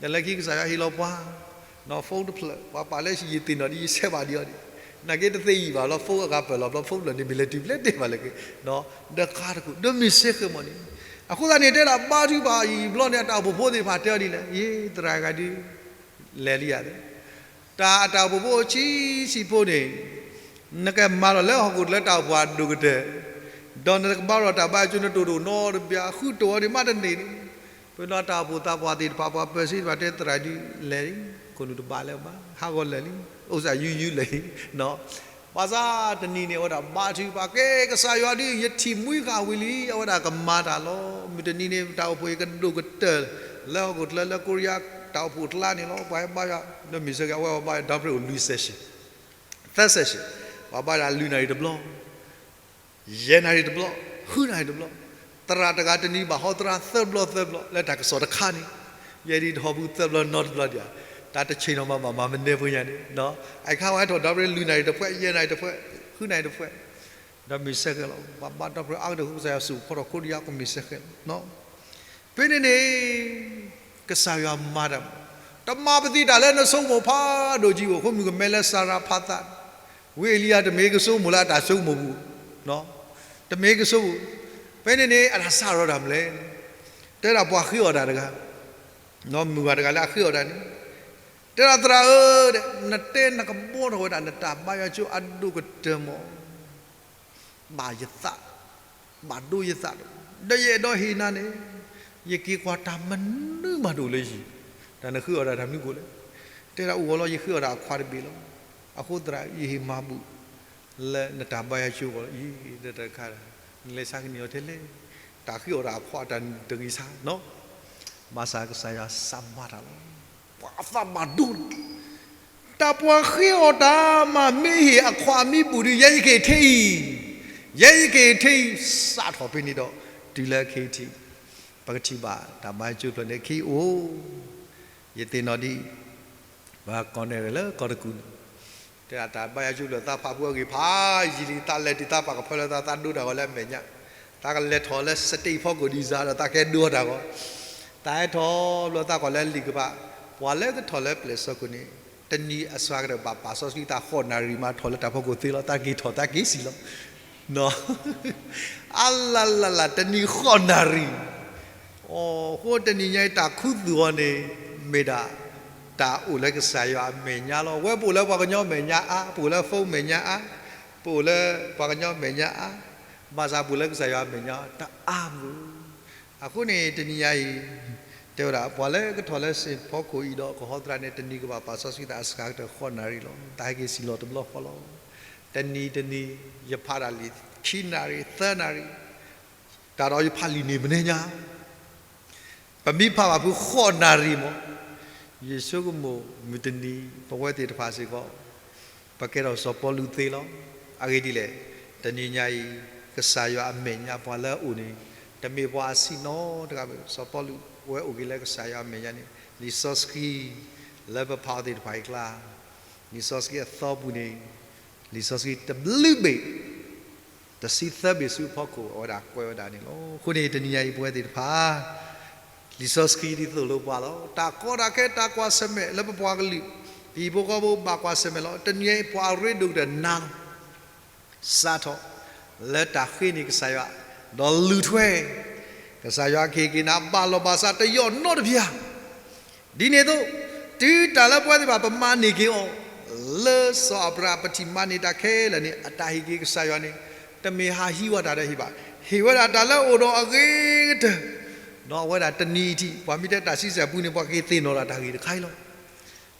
ဒီးလၢခံကစၢ်ယွၤဟ့ၣ်လီၤပှၤ phone တဖျၢၣ်, ပှၤပာ်လၢယသ့ၣ်နီၣ်ဒ်ယဆဲးဘၣ်ဒံးအီၤဒံး, နာ်က့တသ့ယံာ်ဘၣ်လီၤ, phone အဂၤပၢၢ်လီၤဘျီ phone တဖျၢၣ်န့ၣ် မ့ၢ်လဲၤတုၤဘျဲတ့ၢ်ဘၣ်လၢက့ၤ, ဒီးကါတခိၣ် ဒီးမ့ၢ်စ့ၢ်ကီးမ့ၢ်န့ၣ်, အဃိသတးန့ၣ် တဲဒၣ်ဘါထုကဖၣ်အံၤဘျီန့ၣ် အတၢ်အိၣ်ဖှိၣ်ဖိသ့ၣ်တဖၣ်တဲအီၤဒ်လဲၣ်, ယသရၣ်ဂၤဒုး လဲၤလံယၤသ့ တၢ်အတၢ်အိၣ်ဖှိၣ်ဖိဆံးဆံးဖိန့ၣ်, နကမၤလီၤလၢဟီၣ်ခိၣ်ချၢတၢ်အိၣ်ဖှိၣ်အဒိၣ်ကတၢၢ်, ဒီးနကဘါထီၣ်တၢ်ဘါယွၤကၠိ နတိၢ်တအိၣ်နီတဘျီ ဃုတိၢ်အီၤန့ၣ်မးတန့ၢ်န့ၣ်, ပဒီးတၢ်အိၣ်ဖှိၣ်သးပှၢ်သ့ၣ်တဖၣ် ပှၤပၢၤစ့တဖၣ်တဲသရၣ်ဒုးလဲၤလံ, ခိၣ်နူာ်တဘၣ်လၢၤဘၣ်, ဟးဂီၤလဲၤလံ, အိၣ်စၢ်ယူယူလဲၤလံ, ဘၣ်ဆၣ်တနံၤန့ၣ် အဝဲဒၣ်ဘါထုကဖၣ်က့ၤ ကစၢ်ယွၤဒုး ယထံၣ်မှံဃာ်ဝံၤလံ, အဝဲဒၣ်ကမၤတၢ်လီၤ. မုၢ်တနံၤန့ၣ် တၢ်အိၣ်ဖှိၣ်အံၤကဒိၣ်ကတၢၢ် လၢဟီၣ်ခိၣ်ချၢလၢကိရံယါတၢ်အိၣ်ဖှိၣ်အကျါန့ၣ်လီၤ. ပှၤဟဲဘါယွၤ ဒီးမ့ၢ်စ့ၢ်ကီး အဝဲဘါယွၤ ဒီပုၢ်ဝဲၢ်အိၣ်လွံၢ် session, third session, ပှၤဘါယွၤလွံၢ်နၣ်ရံၣ်တဘျီ, ယဲၢ်နၣ်ရံၣ်တဘျီ, ဃုနၣ်ရံၣ်တဘျီ, သရၣ်တဂၤတနံၤဘၣ်ဟီသရၣ်သၢဘျီသၢဘျီ လၢတၢ်ကစီၣ်တခါန့ၣ်, ယဲဒၣ်တဟီၣ်ပူၤသၢဘျီနီတဘျီဒံးဧါ, တၢ်တဆ့ၣ်နီၤမၤဘၣ်မၤမနုၤဖိညါန့ၣ်, အခါဝဲထီၣ်ဒီပုၢ်ဝဲၢ်လွံၢ်နၣ်ရံၣ်တဖှဲး ယဲၢ်နၣ်ရံၣ်တဖှဲး ဃုနၣ်ရံၣ်တဖှဲး ဒီးမ့ၢ်စ့ၢ်ကီးလီၤ. ပှၤဘါဒီပုၢ်ဝဲၢ်အါကတၢၢ် ကစၢ်ယွၤစူၢ်ဖီထီၣ်ခိရံယါ ကမ့ၢ်စ့ၢ်ကီးလီၤ. ဖဲန့ၣ်န့ၣ် ကစၢ်ယွၤမၤတၢ်, တမၤပသံတၢ်လၢနဆိကမိၣ်ဖးဒိၣ်ကံဘၣ်. အဃိမုၣ်ကမဲလၢစၤရၤဖးသး, ဝံအ့လံယၤတမ့ၢ်ကဆိကမိၣ်လၢအတၢ်ဆိကမိၣ်ပူၤ, တမ့ၢ်ကဆိကမိၣ်, ဖဲန့ၣ်န့ၣ် အတၢ်စးထီၣ်တၢ်မနုၤလဲၣ်, တဲဒၣ်ပှၤဃ့အီၣ်တၢ်တဂၤ, မုၢ်ဂၤတဂၤလၢအဃ့အီၣ်တၢ်န့ၣ်, တဲဒၣ်သရၣ်ဧၢ, နတဲနကဘီထီၣ်ဝဲဒၣ်နတၢ်ဘါယွၤကၠိအဒိၣ်ကတၢၢ်မး ဘၣ်ယသး, ဘၣ်ဒိယသး, ဒီးယအဲၣ်ဒိးဟ့ၣ်နၤန့ၣ်, ယက့ၤကွၢ်တၢ်မနုၤမးတအိၣ်လၢယဟံၣ်, တၢ်နဃ့အီၣ်တၢ်တၢ်မနုၤအိၣ်လဲၣ်, တဲဒၣ်အိၣ်ဂီၤလီၤ ယဃ့အီၣ်တၢ်အခွးတဘ့ၣ်လီၤ, အဃိသရၣ် ယဟ့ၣ်မၤဘူၣ် လၢနတၢ်ဘါယွၤကၠိအဂီၢ်လီၤ. အံၤတခါ နလဲၤဆါကန့ၢ်အီၤထဲလဲၣ်, တၢ်ဃ့အီၣ်တၢ်အခွးတၢ်တဂ့ၤဆါနီၤ, ဘၣ်ဆၣ်ကစၢ်ယွၤစးမၤတၢ်လီၤ. ပှၤအသးဘၣ်ဒိ တၢ်ပှၤဃ့အီၣ်တၢ်မး မ့ၢ်ဟ့ၣ်အခွးမံဘူၣ်ဒီး ယဲယက့ၤထဲအံၤ, ယဲယက့ၤထဲအံၤ စးထီၣ်ဖဲန့ၣ်ဒီး တုၤလၢခဲအံၤထံး, ပကထံၣ်ဘၣ်တၢ်ဘါယွၤကၠိဖျၢၣ်န့ၣ် ခံအိၣ်, ယသ့ၣ်နီၣ်ဒ် ပှၤကီၢ်နဲၣ်ရ့ၣ်လၢကီၢ်တကူၣ်န့ၣ်, တဲဒၣ်တၢ်ဘါယွၤကၠိဖျၢၣ်သးဖးဖုအဂ့ၢ်ဖးယံာ်လံ, သးလဲၤတုၤသးပာ်ကဖၢလၢသး သးဒိတၢ်ဂီၤလၢအမဲာ်ညါ, သးကလဲၤထီၣ်လၢ stage ဖီခိၣ်ဒံးစးဒီး သးကဟဲဒိတၢ်ဂီၤ, သးဟဲထီၣ်ဘျီသးကွၢ်လၢလံာ်ကပၤ, ပှၤလၢကထီၣ်လၢပျဲၢ်စီၤခိၣ်န့ၣ် တနံၤအစှၤကတၢၢ်ဘၣ်ပာ်စီဆှံသးဃိးနၣ်ရံၣ်မး ထီၣ်လၢတၢ်ဖီခိၣ်သ့လီၤ, သးက့ၤထီၣ်သးက့ၤစံၣ်လီၤ. အါလၢ်လၢ်လၢ် တနံၤဃိးနၣ်ရံၣ်, အဃိတနံၤညါအံၤ တၢ်ခူသူၣ်အီၤန့ၣ် မ့ၢ်ဒၣ်တၢ်အိၣ်လၢကစၢ်ယွၤအမဲာ်ညါလီၤ. ဝဲပအိၣ်လၢပှၤကညီမဲာ်ညါအါ, ပအိၣ်လၢ phone မဲာ်ညါအါ, ပအိၣ်လၢပှၤကညီမဲာ်ညါအါ, ဘၣ်ဆၣ်ပအိၣ်လၢကစၢ်ယွၤအမဲာ်ညါတအါမုၢ်. အဃိန့ၣ် တနံၤညါအံၤ တဲဝဲဒၣ် ပှၤလၢကထီၣ်လၢစ့ၣ်ဖီခိၣ်အံၤဒီးကဟီသရၣ်န့ၣ် တနံၤကဘၣ်ပာ်စီဆှံသးအစှၤကတၢၢ်ဃိးနၣ်ရံၣ်လီၤ. တၢ်ဟဲက့ၤစံၣ်လီၤတဘျီဃီလီၤ. တနံၤတနံၤ ယဖးဒၣ်လံာ် ခံနၣ်ရံၣ် သၢနၣ်ရံၣ်, တၢ်ဒီးယဖးလံာ်န့ၣ်မနုၤညါ ပမ့ၢ်ဖးဘၣ်ဖုဃိးနၣ်ရံၣ်မး, ယဆိကမိၣ်မုၢ်တနံၤ ပဝဲသ့ၣ်တဖၣ်စ့ၢ်ကီး ပကဲထီၣ်စီၤပီလူးသ့လီၤ. အဂ့ၢ်ဒ်လဲၣ်, တနံၤညါအံၤ ကစၢ်ယွၤအမဲာ်ညါပှၤလၢအအိၣ်န့ၣ် တမ့ၢ်ပှၤအဆံးနီတဂၤဘၣ်. စီၤပီလူးဝဲအိၣ်က့ၤလၢကစၢ်ယွၤအမဲာ်ညါန့ၣ် လံာ်စီဆှံ လၢပဖးအီၤသ့ၣ်တဖၣ်အံၤအကျါ, လံာ်စီဆှံအသီပူၤန့ၣ် လံာ်စီဆှံတဘျုးဘ့ၣ် တဆံသၢဘ့ၣ်ဆူအဖီခိၣ် အဝဲဒၣ်ကွဲးဝဲဒၣ်န့ၣ်လီၤ. အဃိန့ၣ် တနံၤညါအံၤ ပဝဲသ့ၣ်တဖၣ် လံာ်စီဆှံဒ်သိးလိပှၤလီၤ. တၢ်ကီတၢ်ခဲ တၢ်ကွၢ်ဆၢၣ်မဲာ်လၢပပှၤကလုာ် ဟံၣ်ဖိဃီဖိဘၣ်ကွၢ်ဆၢၣ်မဲာ်လီၤ. တနံၤညါအံၤ ပှၤအရ့ဒိၣ်ကတၢၢ်နၤလီၤ. စးထီၣ်လၢတၢ်ဃ့န့ၢ်ကစၢ်ယွၤ ဒီးလုၢ်ထွဲ ကစၢ်ယွၤကဟ့ၣ်က့ၤနၤ ဘၣ်လီၤဘၣ်စးတယီၢ်နီတပျၢ် ဒ်န့ၣ်အသိး တုၤတၢ်လၢပဝဲသ့ၣ်တဖၣ် ပမၤန့ၢ်က့ၤအီၤ လၢစီၤအၤဘြၤဟၣ် ပထံၣ်မၤန့ၢ်တၢ်ခဲလၢာ်န့ၣ် အတၢ်ဟ့ၣ်က့ၤကစၢ်ယွၤန့ၣ် တမ့ၢ်ဟးဟံးဝဲတၢ်ဒီးဟ့ၣ်ဘၣ်. ဟ့ၣ်ဝဲဒၣ်တၢ်လၢအအိၣ်ဒီးအဂ့ၤကတၢၢ်, ဒီးအဝဲဒၣ်တနံၤအထံး ပှၤမ့ၢ်တဲတၢ်ဆံဆဲၣ်ပူၤန့ၣ် ပှၤက့ၤသ့ၣ်နီၣ်ဒၣ်တၢ်ဂ့ၢ်တခါအံၤလီၤ.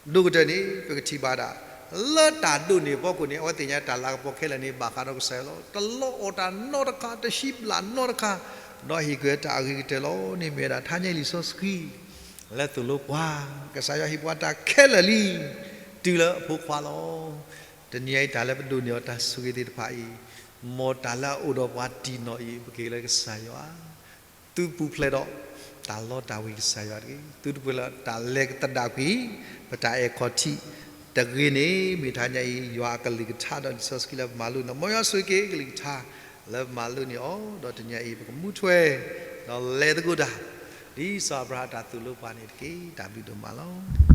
ဒိၣ်ကတၢၢ်န့ၣ် ပကထံၣ်ဘၣ်ဒၣ် လၢတၢ်ဒိးန့ၢ်အဖီခိၣ်န့ၣ် အဝဲသ့ၣ်ညါတၢ်လၤကပီၤခဲလၢာ်န့ၣ် ဘၣ်ဃးဒီးကစၢ်ယွၤလီၤ. တလီအီၣ်တၢ်နီတခါ, တဟံးဘျၣ်နီတခါ, ဒီးဟ့ၣ်ကွံာ်တၢ်အဂ့ၤကတၢၢ်လီၤန့ၣ် မ့ၢ်ဝဲဒၣ်ထါညါအံၤလံာ်စီဆှံ လၢသိၣ်လိပှၤ ကစၢ်ယွၤဟ့ၣ်ပှၤတၢ်ခဲလၢာ်လံ တုၤလၢအဖိခွါလီၤ. တနံၤအံၤတၢ်လၢပဒိးန့ၢ်အီၤတၢ်ဆိၣ်ဂ့ၤသ့ၣ်တဖၣ်အံၤ မ်တၢ်လၢအအိၣ်ဒီးပှၤတံၢ်နီၢ်အံၤ ပက့ၤလၢကစၢ်ယွၤ သုပူၤဖျဲးဒီး တၢ်လီတၢ်ဝ့ၤကစၢ်ယွၤတဂ့ၤ. သုတပူၤဖျဲးဒီးတၢ်လဲၤသဒၣ်ကွံာ် ပတၢ်အဲၣ်ခီၣ်ထံးတဂ့ၤန့ၣ် မ့ၢ်ထါညါအံၤ ယွၤအကလုၢ်ကထါဒီးလံာ်စီဆှံလၢပမၤလိန့ၣ် မ်ယွၤဆိၣ်ဂ့ၤက့ၤကလုၢ်ကထါ လၢပမၤလိန့ၢ်အီၤ ဒီးတနံၤအံၤ ပကမူထွဲ ဒီးလဲၤသကိးတၢ် ဒ်စီၤအၤဘြၤဟၣ်အတၢ်သိၣ်လိပှၤန့ၣ်တက့ၢ်. တၢ်ဘျုးဒိၣ်မးလီၤ.